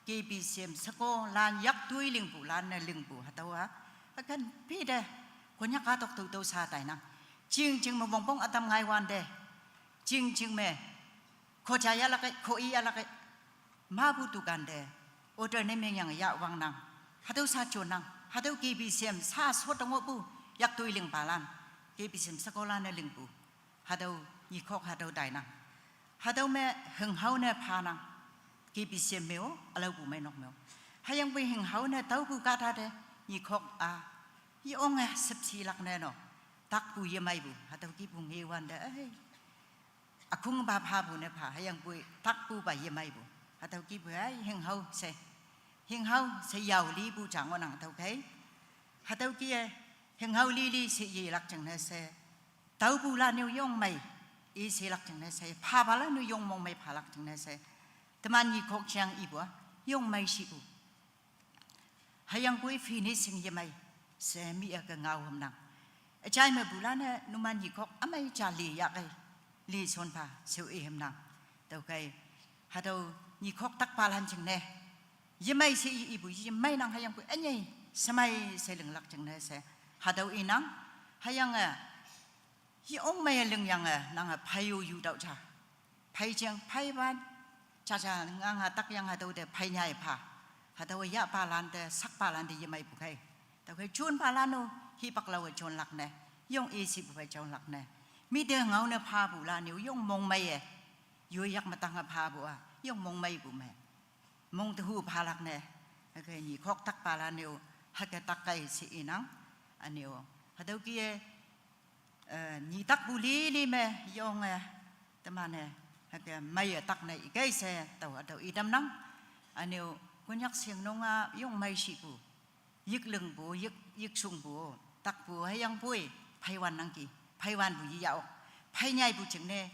K B C M shekolan yaktoi lingpulan-e lingpu hatüowa. Üken phi te, Konyak kahtok tu tüo sha tainang. Jingjing me wongpong ütam ngaiwante. Jingjing me, kho ja yahlak-e, kho i yahlak-e. Mapu dukan te, order ne mengyange yah wangnang. Hatüo sha jonnang, hatüo K B C M sha shot ngohpu, yaktoi lingpalan, K B C M shekolan-e lingpu. Hatüo, nyikhok hatüo tainang. Hatüo me hinghao ne phanang. K B C M me-o, ülaopu meinok me-o. Hüyangpoi hinghao ne taopu kahta te, nyikhok-a, yonge shüpshilak ne no. Takpu yemeipu, hatüo kihpu ngewante, ei. Ükhungpa phapu ne pha, hüyangpoi takpupa yemeipu. Hatüo kihpu-a hinghao she. Hinghao she yao lipu ja ngohnang tüokhei. Hatüo kih-e, hinghao lili she yelak jingne she. Taopulan-o yong mei, i shelak jingne she, phapalan-o yong mong mei phalak jingne she. Teman nyikhok jang ipu-a, yong mei shipu. Hüyangpoi finishing yemei, she mi-e ke ngao hümnang. Üjai mepulan-e numan nyikhok ümei ja li yahkei, li shonpha, she i hümnang. Tüokhei, hatüo nyikhok takpalan jingne. Yemei she i ipu yemei nang hüyangpoi ünyei, shemei she linglak jingne she. Hatüo inang, hüyange, yong mei lingyange, nange phei-o yu tao ja. Phei jeng, pheiwan, jaja ngange takyange hatüo te phei nyai pha. Hatüo yahpalan te, sakpalan te yemeipu khei. Tau ke chun pa la nu, hi pak lau chun lak ne. Yong isi bu bai chun lak ne. Mi de ngau ne pa bu la niu, yong mong mai e. Yu yak matang a pa bu a, yong mong mai bu me. Mong te hu pa lak ne. Hake ni khok tak pa la niu, hake tak kai si inang. Aniu. Hatau ki e, eh, ni tak bu li li me, yong e. Teman e. Hake mai e tak ne ikai se, tau, tau idam nang. Aniu, kunyak sing nong a, yong mai si bu. Yik leng bu, yik, yik sung bu, tak bu, hayang bui, phai wan nang ki, phai wan bu yi yao, phai nyai bu ching ne,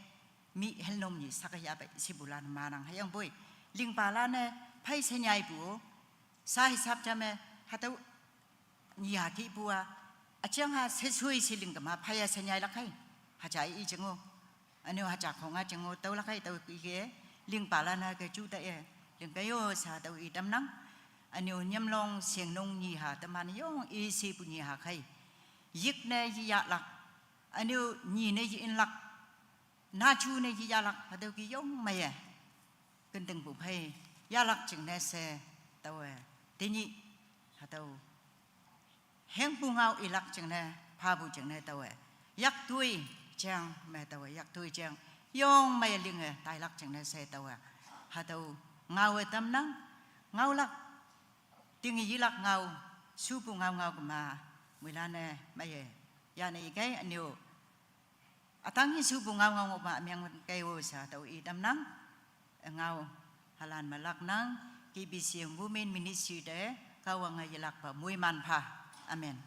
mi hel nom ni sak ya bai, si bu lan ma nang hayang bui. Ling pa la ne, phai se nyai bu, sa hisap jam e, hatau ni ha ki bu a, a chiang ha se sui si ling kama, phai ya se nyai lak hai, ha jai i jeng o. Aniu ha chak hong a cheng o tau lak hai tau ki ke, ling pa la na ke chu ta e, ling pe yo sa tau i tam nang. Aniu nyam long siang nong ni ha teman yong isi bu ni ha khai. Yik ne yi ya lak. Aniu ni ne yi in lak. Na chu ne yi ya lak. Hatau ki yong mai e. Ken teng bu phai. Ya lak ching ne se tau e. Te ni hatau. Heng bu ngau i lak ching ne, pa bu ching ne tau e. Yak tui chang me tau e, yak tui chang. Yong mai ling e, tai lak ching ne se tau e. Hatau ngau e tam nang, ngau lak, ting yi lak ngau, su bu ngau ngau kama, mui la ne, mai e. Ya ne ikai aniu. Atang hi su bu ngau ngau ngau ma miang kai o sa tau i tam nang. Ngau halan malak nang, K B C M Women Ministry de, kau ang yi lak pa mui man pa. Amen.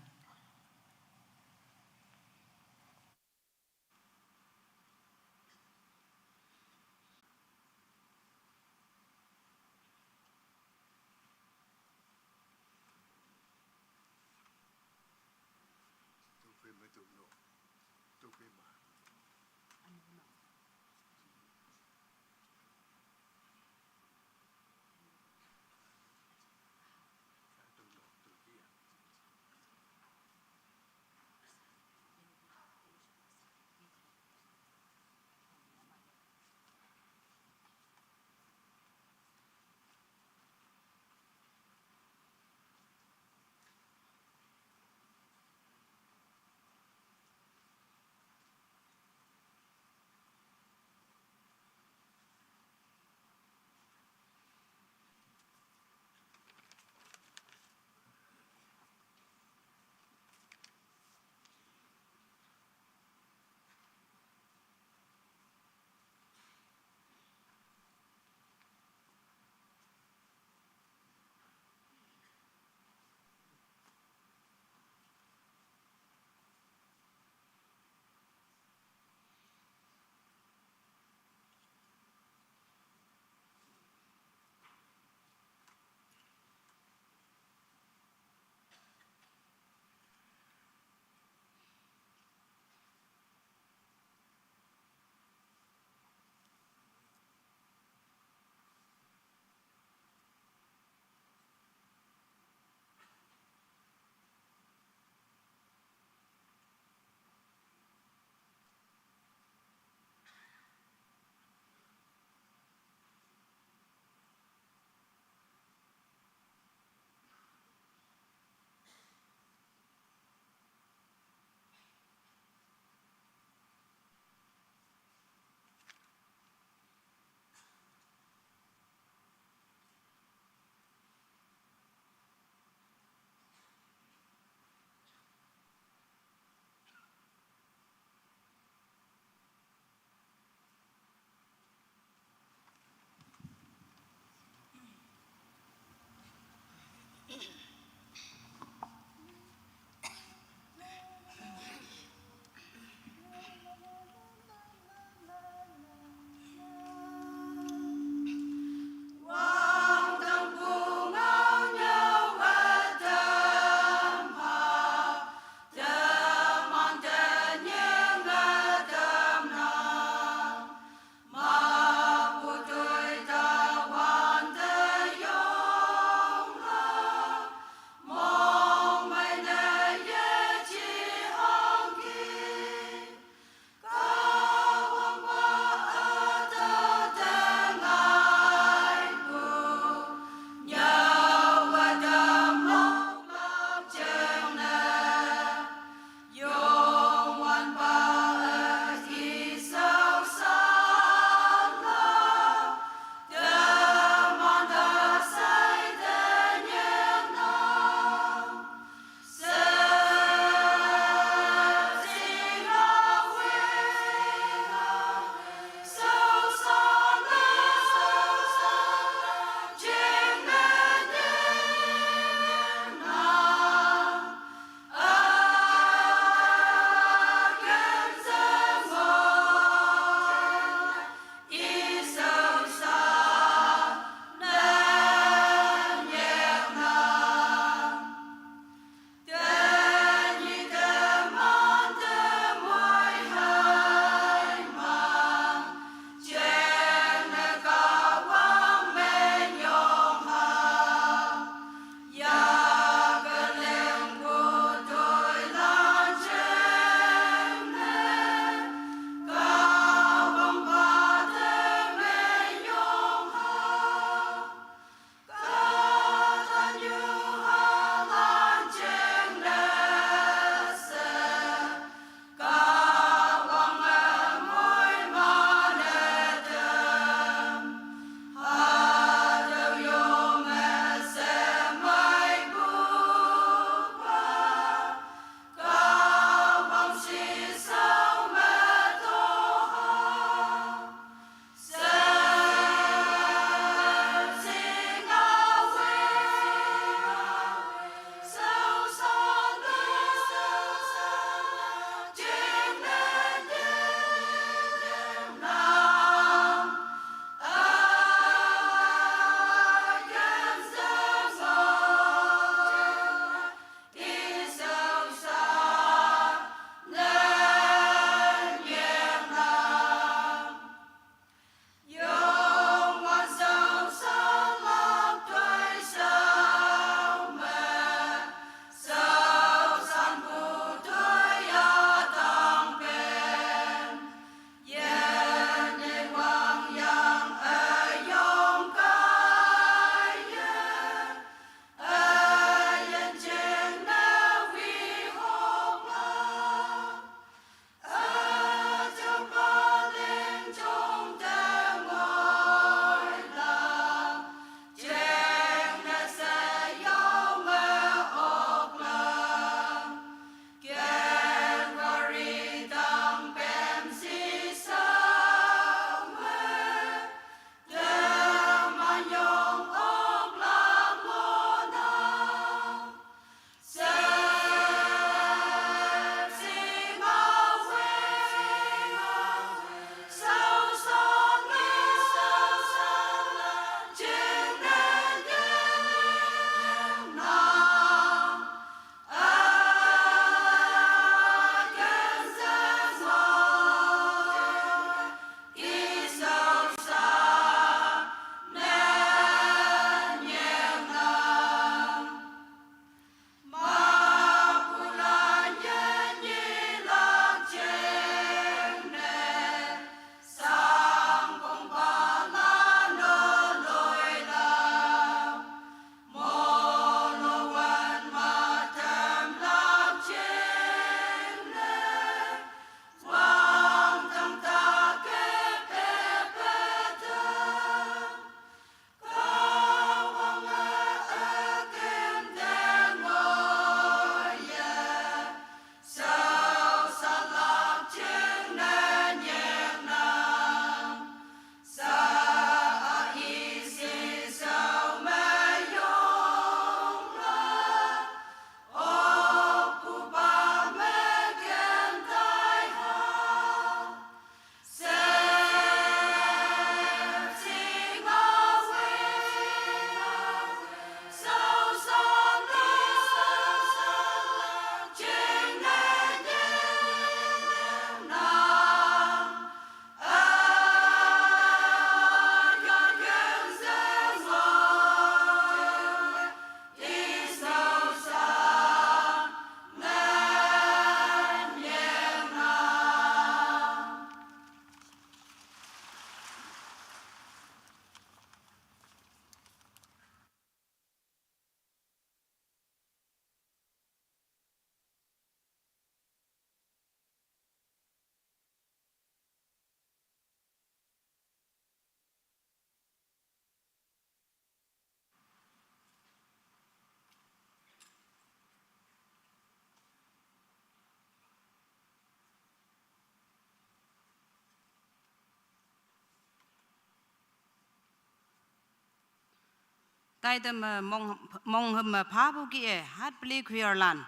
Taitame mong, monghümme phapu kih-e, Hatpeli choir lan.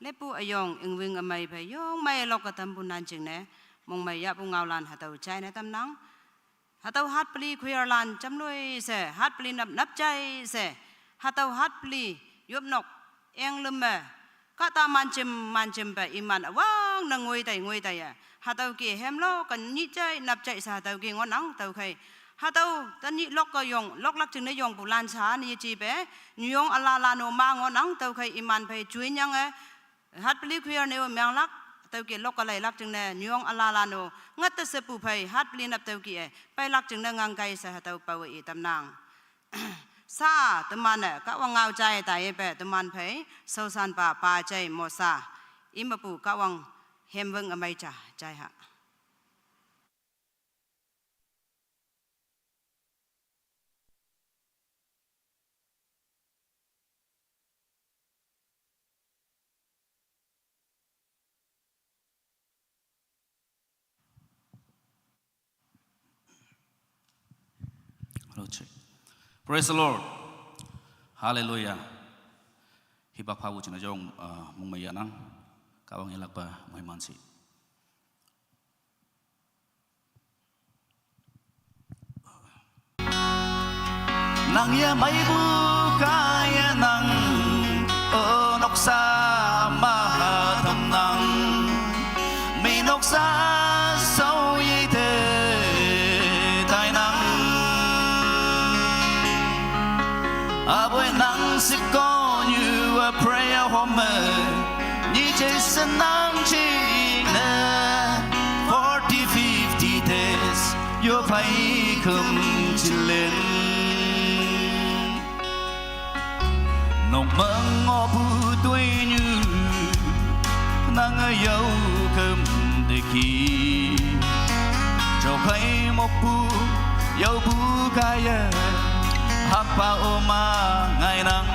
Lepu üyong, ingwing ümei phei, yong mei lok-e tampu nan jingne, mongmei yahpu ngaolan hatüo jaine tamnang. Hatüo Hatpeli choir lan jamloi she, Hatpeli nap nap jai she, hatüo Hatpeli yopnok, englüm me, kahta manjem, manjem pe iman üwangne ngoi tai, ngoi tai ya. Hatüo ke hemlo, ke nyih jai, nap jai she hatüo ke ngohnang, tüokhei. Hatüo, tenyih lok-e yong, loklak jingne yongpu lan sha, ne yeji pe, nyuyong üla lan-o ma ngohnang, tüokhei iman phei juinyange, Hatpeli choir ne-o menglak, tüoke lok-e leilak jingne, nyuyong üla lan-o, ngatte shepu phei, Hatpeli nap tüoke-e, peilak jingne ngangkai she hatüo pawe i tamnang. Sa, teman-e, Kahwang ngao jai taipe, teman phei, shaoshanpa, pa jai, mosa, imepu, Kahwang, hemwüng ümei ja, jai ha. Hello, check. Praise the Lord. Hallelujah. Hipak phapu jingne jong, uh, mongmei yahnang. Kahwang yelakpa moiman shi. Nang ye meipu kaiye nang, o noksa maha tamnang, mi noksa shao yite tainang. Aboi nang shekonyu a prayer home me, nyih jai shenang jingne, forty, fifty days, yo phei kem jilin. Nokmeng ngohpu toinyu, nang yao kem teki. Jokhei mokpu, yaopu kaiye, hakpa oma ngainang.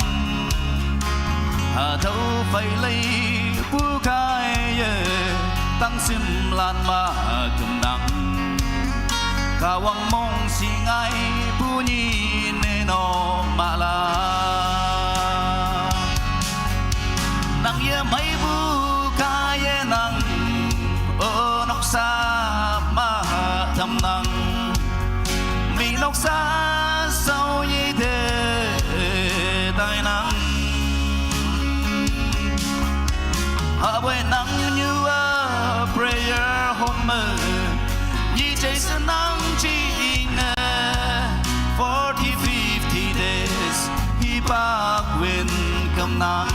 Hatüo phei leipu kaiye, tangshim lan ma kemnang. Kahwang mongshing ngaipu nyih ne no mala. Nang ye meipu kaiye nang, o noksa maha tamnang, mi noksa shao yite tainang. Aboi nang nyu a prayer home me, nyih jai shenang jingne, forty, fifty days, hipak win kemnang.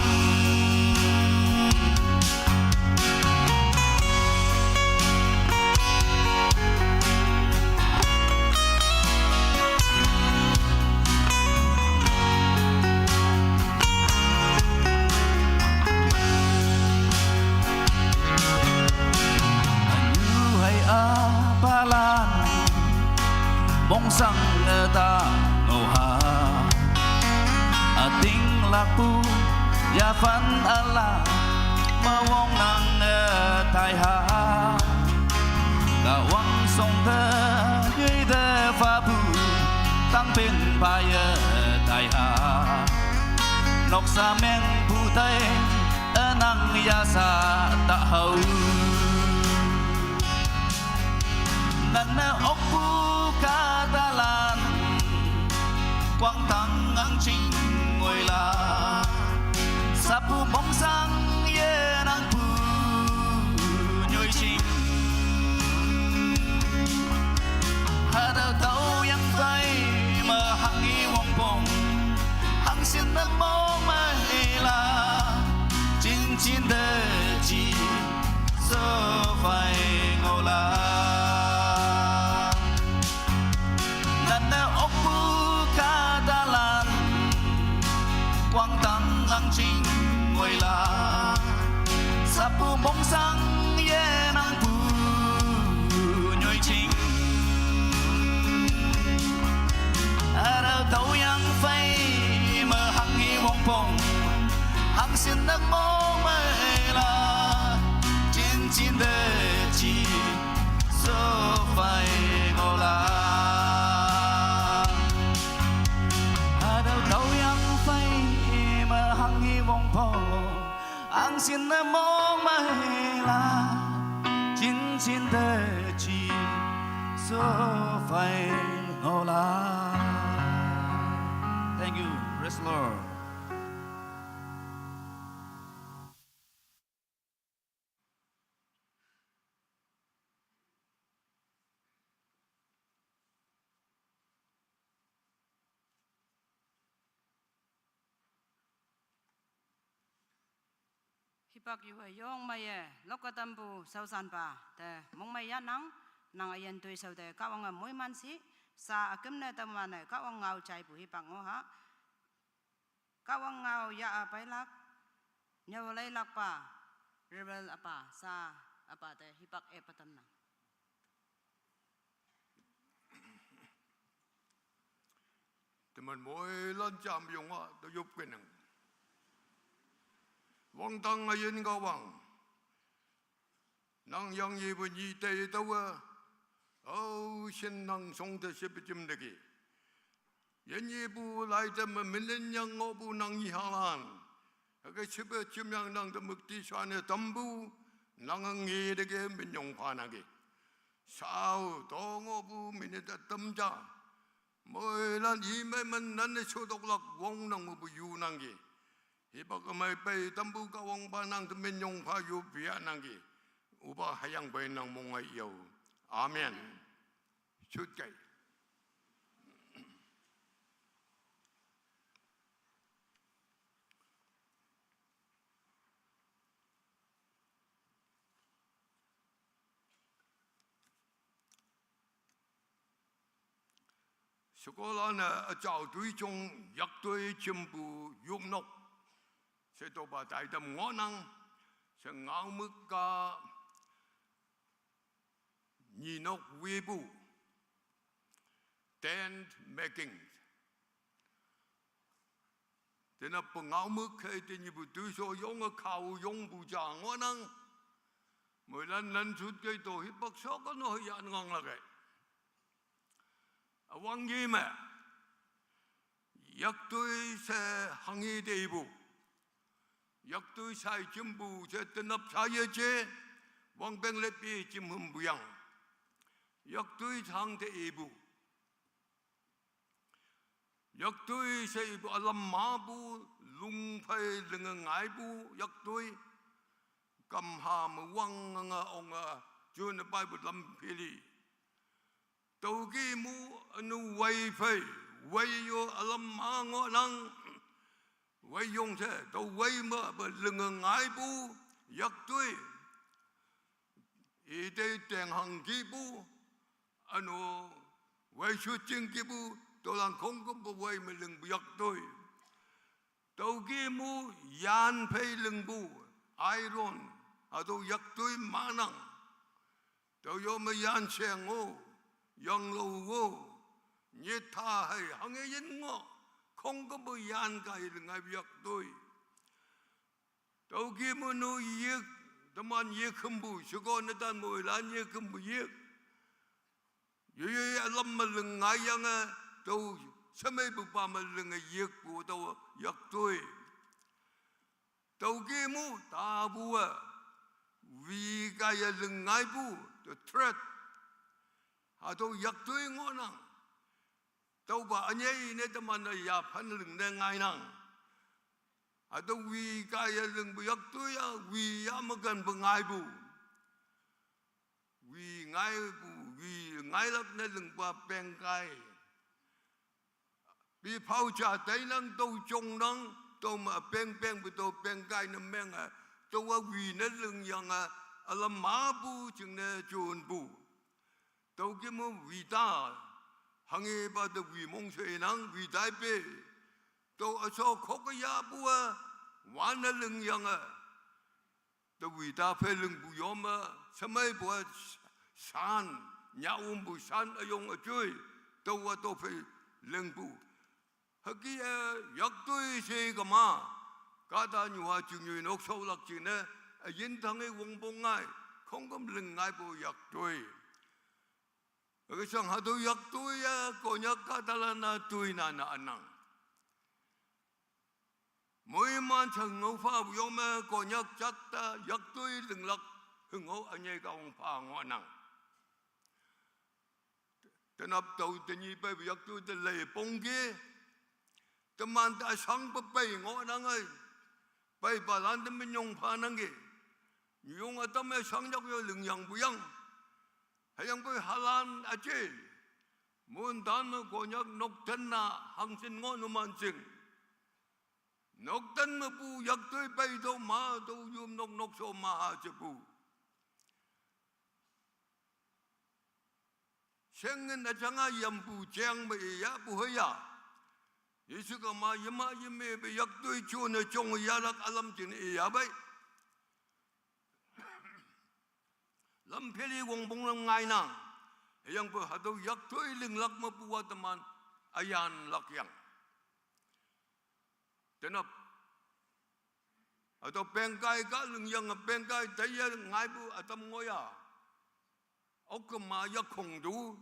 Ünyu hei a palan, mongsang üta ngoh ha. Ütinglakpu yaphan üla, mewongnang ütai ha. Kahwang shong te, yoi te phapu, tangpen pa yetai ha. Noksa mengpu tai, ünang yasha ta hao. Nane okpu kahtalan, wangdang ahngching ngoilan, sapu mongsang yenangpu nyoijing. Hatüo tüoyang phei me hanghi wongpong, hangshin ne mong me ila, jinjin te ji, so phei ngohlan. Nane okpu kahtalan, wangdang ahngching ngoilan, sapu mongsang yenangpu nyoijing. Hatüo tüoyang phei me hanghi wongpong, hangshin ne mong me ila, jinjin te ji, so phei ngohlan. Hatüo tüoyang 真的夢寐啦，真情的去說懷念啦。Thank you, praise Lord. Hipak yu e yong mei e, lok ka tampu saosan pa, te mong mei ya nang, nang ayen tui sao te Kahwang e moi man si, sa akem ne teman e Kahwang ngao jai pu hipak ngo ha. Kahwang ngao ya a pailak, nyau leilak pa, Reverend apa, sa apa te hipak e patam nang. Teman moilan jam yong a, to yop kenang. Wangtang ayen Kahwang. Nang yang ye bu nyi te tawa. Au shen nang song te she pejim deki. Yen ye bu lai te me menen yang ngo bu nang nyi halan. Ake she pejim yang nang te mukti shane tambu. Nang nge deke minyong pa nang ke. Sao to ngo bu minit atam ja. Moilan i mei men nan ne shodok lak wong nang mu bu yu nang ke. Hipak mei pei tampu Kahwang pa nang te minyong pa yu pia nang ke. Upa hayang pei nang mong ai yo. Amen. Shut kai. Sheko lan a, a chao tui chong yak tui chim pu yuk nok. She to pa tai tam ngo nang. She ngao muk ka nyi nok wi pu. Tent making. Tena pengau muk kei te nyi bu tui so yong a kau yong bu ja ngo nang. Moilan nan sut kei to hipak so ka no ya ngang la kei. Awang ye me. Yak tui she hang ye de bu. Yak tui sai chim bu she tenap sa ye che. Wang peng le pi chim hum bu yang. Yak tui sang te e bu. Yak tui she bu alam ma bu, lung phei leng ngai bu, yak tui. Kam ha me wang nga ong a, jun Bible lam pili. Tau ki mu anu wai phei, wai yo alam ma ngo nang, wai yong she, tau wai ma ba leng ngai bu, yak tui. I te teng hang ki bu, anu, wai shu ching ki bu, to lang kong kum bu wai me leng bu yak tui. Tau ki mu yan phei leng bu, iron, a to yak tui ma nang. Tau yo me yan sheng o, yang lo o, nye ta hai, hang e yin ngo, kong kum bu yan kai leng ai bu yak tui. Tau ki mu nu yik, teman yik kembu, sheko ne tan mu ilan yik kembu yik. Yo yo ya lam ma leng ngai yang a, tau semai bu pa ma leng a yik bu tau yak tui. Tau ki mu ta bu a, wi ka ya leng ngai bu, the threat. Ha tau yak tui ngo nang. Tau ba anye i ne teman a ya phan leng ne ngai nang. A tau wi ka ya leng bu yak tui a, wi ya ma gan bu ngai bu. Wi ngai bu, wi ngai lak ne leng bu a peng kai. Pi phau cha tai nang tau chong nang, tau ma peng peng bu tau peng kai ne meng a, tau wa wi ne leng yang a, alam ma bu ching ne chun bu. Tau ki mu wi ta, hang e ba tau wi mong shwe nang wi tai pe. Tau a so khok a ya bu a, wan a leng yang a. Tau wi ta phei leng bu yom a, semai bu a san, nya um bu san a yong a chui. Tau wa tau phei leng bu. Haki a yak tui she kama. Ka ta nyu ha chung nyu nok sau lak chin ne, a yin thang e wong bong ngai, kong kam leng ngai bu yak tui. Ake sang ha tau yak tui a, Konyak ka ta la na tui na na anang. Moiman cha hüngao phapu yong me Konyak jat te yaktoi linglak hüngao ünyei Kahwang pha ngohnang. Tenap tao tenyih peipu yaktoi te lei pongki. Teman te üshang pe pei ngohnang ei. Peipalan te minyong phanangki. Nyuyong ütam me shangyak yo lingyangpu yang. Hüyangpoi halan üje. Montan me Konyak nokten na hangshin ngoh numan jing. Nokten mepu yaktoi peitüoh ma tüo yom nok noksho maha jepu. Shengin üjanga yampu jeng me iyahpu hüya. Yeshe kema yema yeme pe yaktoi jone jong yahlak ülam jin iyah pei. Lam pheli wongpong lam ngainang. Hüyangpoi hatüo yaktoi linglak mepu a teman üyanlak yang. Tenap. Hatüo pengkai kah lingyange pengkai teiye ngaipu ütam ngoh ya. Okkema yakhong tu.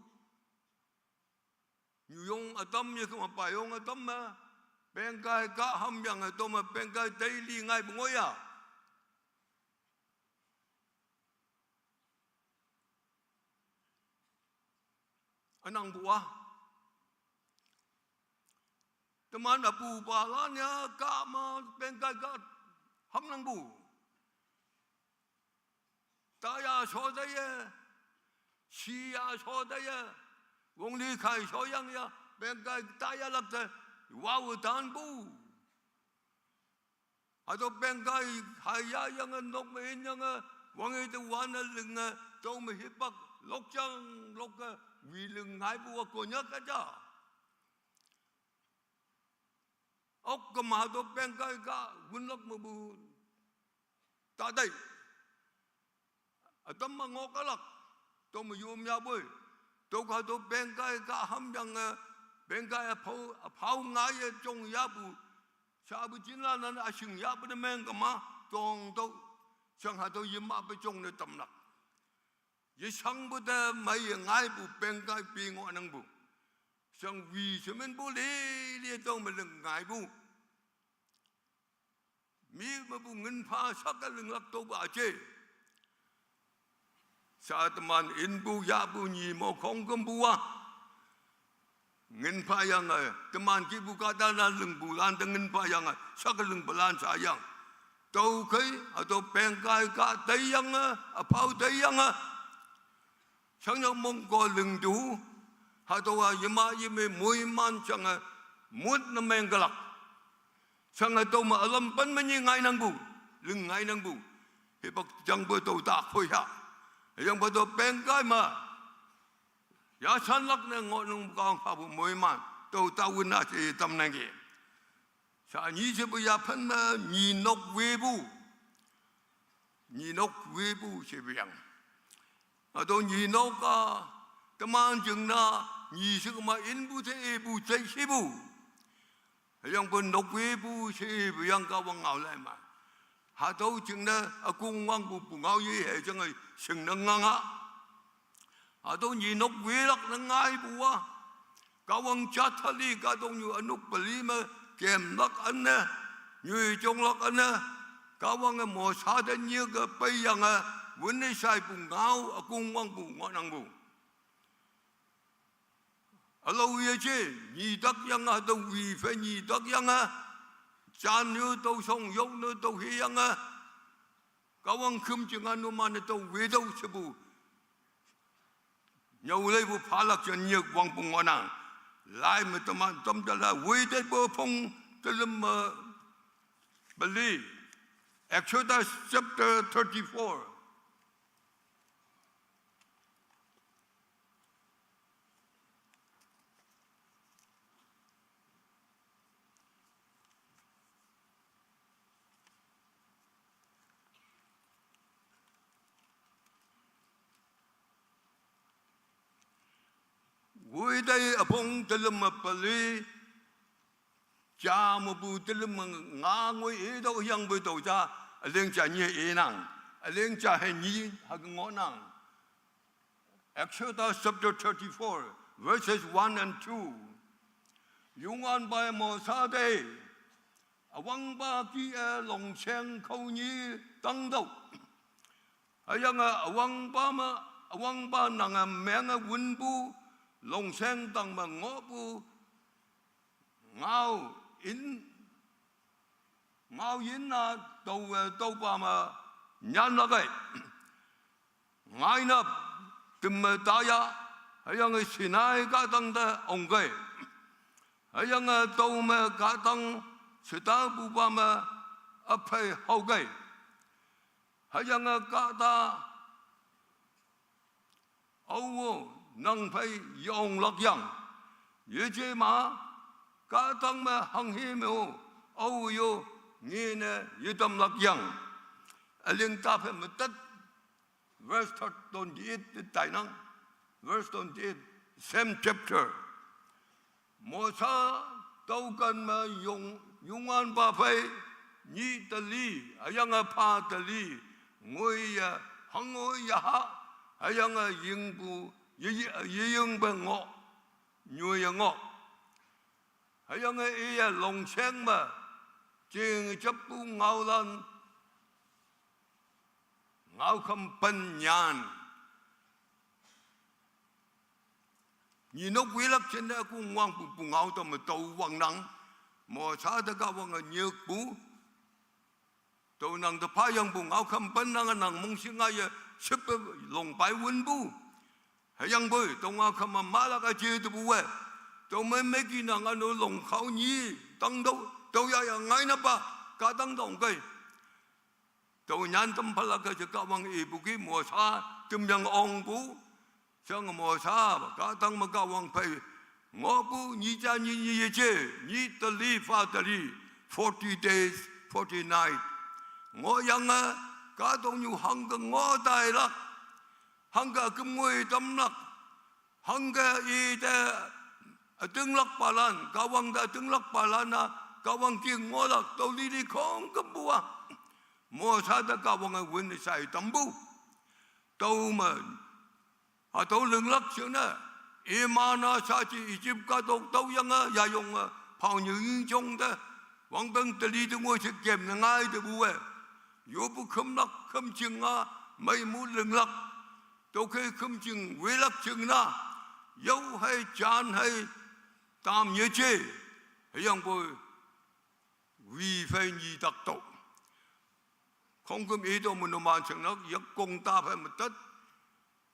Nyuyong ütam yekema payong ütam me. Pengkai kah hamyange tüome pengkai tei li ngaipu ngoh ya. Ünangpu a. Teman üpupalan ya kah ma pengkai kah hamnangpu. Taya sho teiye, shiya sho teiye, wongli khai shoyang ya, pengkai tayahlak te, wao tanpu. Hatüo pengkai haya yange nok me inyange, wange te wan-e linge, tüome hipak lokjang lokke, wi ling ngaipu a Konyak üja. Okkema hatüo pengkai kah wünlak mepu. Tatei. Ütam me ngoh kalak. Tüome yom yapoi. Tüoka tüo pengkai kah hamyange, pengkai üphao, üphao ngaiye jong yahpu. Shapu jinlanan üshing yahpu ne meng kema, tong tüo. Shang hatüo yemape jongne tamlak. Yeshangpu te meiye ngaipu pengkai pi ngohnangpu. Shang wi sheminpu lili tüome ling ngaipu. Mi mepu ngin pha shake linglak tüopa üje. Sha teman inpu yahpu nyi mo khongkümpu a. Ngin phayange, teman kihpu kahtalan lingpulan te ngin phayange, shake lingpulan shayang. Tüokhei, hatüo pengkai kah teiyange, üphao teiyange. Shangyang mongko lingtu, hatüowa yema yeme moiman shange, mut ne mengkelak. Shange tüome ülam pen me nyi ngainangpu, ling ngainangpu. Hipak jangpe tüo ta khoi ha. Hüyangpoi tüo pengkai me. Yashanlak ne ngohnang Kahwang phapu moiman. Tüo tawün a she tamnangki. Sha nyi shepu yaphan me nyi nok wepu. Nyi nok wepu shepu yang. Hatüo nyi nok a, teman jingne, nyi shekema inpu te ipu jai shepu. Hüyangpoi nok wepu she ipu yang Kahwang ngao lai ma. Hatüo jingne ükong wangpu pungao ye he jange shingne nganga. Hatüo nyi nok welak ne ngaipu a. Kahwang jat hali kahtoknyu ünok peli me kemlak üne, nyoi jonglak üne, Kahwange Mosa te nyike peiyange, wünne shaipu ngao ükong wangpu ngohnangpu. Ülao yeje, nyi takyange, hatüo wi phei nyi takyange, jan yo tüo shong, yok ne tüo heyange, Kahwang khüm jinga numan-e tüo wetüoh shepu. Nyüo leipu phalak ja nyik wangpu ngohnang. Lai me teman tamtala weteipu üpong telüm me peli. Exodus chapter thirty-four. Wetei üpong telüm me peli, ja mepu telüm me nga ngoi itüoh hüyangpoi tüo ja, üling ja nyi inang, üling ja he nyi hüke ngohnang. Exodus chapter thirty-four, verses one and two. Youngwanpawe Mosa te, Awangpa kih-e longsheng khao nyi tangtüoh. Hüyange awangpa me, awangpa nange menge wünpu longsheng tang me ngohpu ngao in, ngao yin-a taowe tüopa me nyanlak ei. Ngainap temme taya, hüyange Sinai kahtang te ongkei. Hüyange tüome kahtang shetapupa me üphei haokei. Hüyange kahta, Ao-o, nang phei yeonglak yang. Yeje ma, kahtang me hanghe me-o, ao-o yo, ngene yetamlak yang. Üling taphei me tet, verse twenty-eight te tainang, verse twenty-eight, same chapter. Mosa tüoken me Young, Youngwanpa phei nyih teli, hüyange pha teli, ngoiye, hangngoi yaha, hüyange yingpu, ye, ye, yeyingpe ngoh, nyoiye ngoh. Hüyange iye longsheng me, jing jappu ngaolan, ngaokham pen nyan. Nyinok wilak jingne kungwangpu pungao tüome tao wangnang. Mosa te Kahwange nyikpu. Tüo nang te phayangpu ngaokham pen nange nang mongshih ngaiye sheppe longpai wünpu. Hüyangpoi, tüo ngaokham me malak üje tepu-e. Tüo me meki nang üno longkhao nyi, tangtüoh, tüo yaya ngainapa, kahtang tongkei. Tüo nyan tamphalak-e she Kahwang ipu ki Mosa temyang ongpu. Shang Mosa, kahtang me Kahwang phei ngohpu, nyih ja nyih nyih yeje, nyih teli pha teli, forty days, forty night. Ngohyange, kahtoknyu hangke ngoh tailak, hangke üküm ngoi tamlak, hangke ite ütinglakpalan, Kahwang te ütinglakpalan-a, Kahwang ki ngohlak, tüo lili khongkümpu-a. Mosa te Kahwange wün shai tampu. Tüome, hatüo linglak jingne, iman-a shaji Egypt kahtok tüoyange, yayonge, phaonying jong te, wangpeng teli te ngoi she kemne ngai tepu-e. Yopu khümlak khümjing-a, meimu linglak. Tüokhei khümjing wilak jingne, yao hei, jan hei, tam yeje, hüyangpoi, wi phei nyi taktüoh. Khongküm itüo me numan shinglak, yakkong taphei me tet,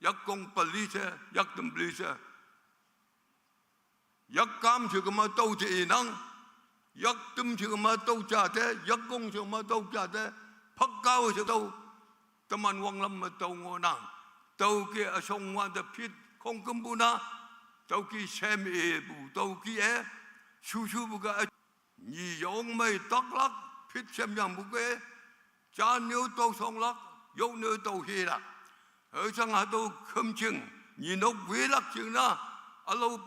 yakkong peli she, yaktem peli she. Yakkam she kema tüo je inang, yaktem she kema tüo ja te, yakkong she kema tüo ja te, phakkao she tüo, teman wanglam me tüo ngohnang. Tüoke üshongwante phit khongkümpu na, tüoki shem ipu, tüoki-e, shushupu ke, nyi yong mei taklak, phit shemyangpu ke, jan nyo tüo shonglak, yok nyo tüo hilak. Hüshang hatüo khümjing, nyinok wilak jingne, ülao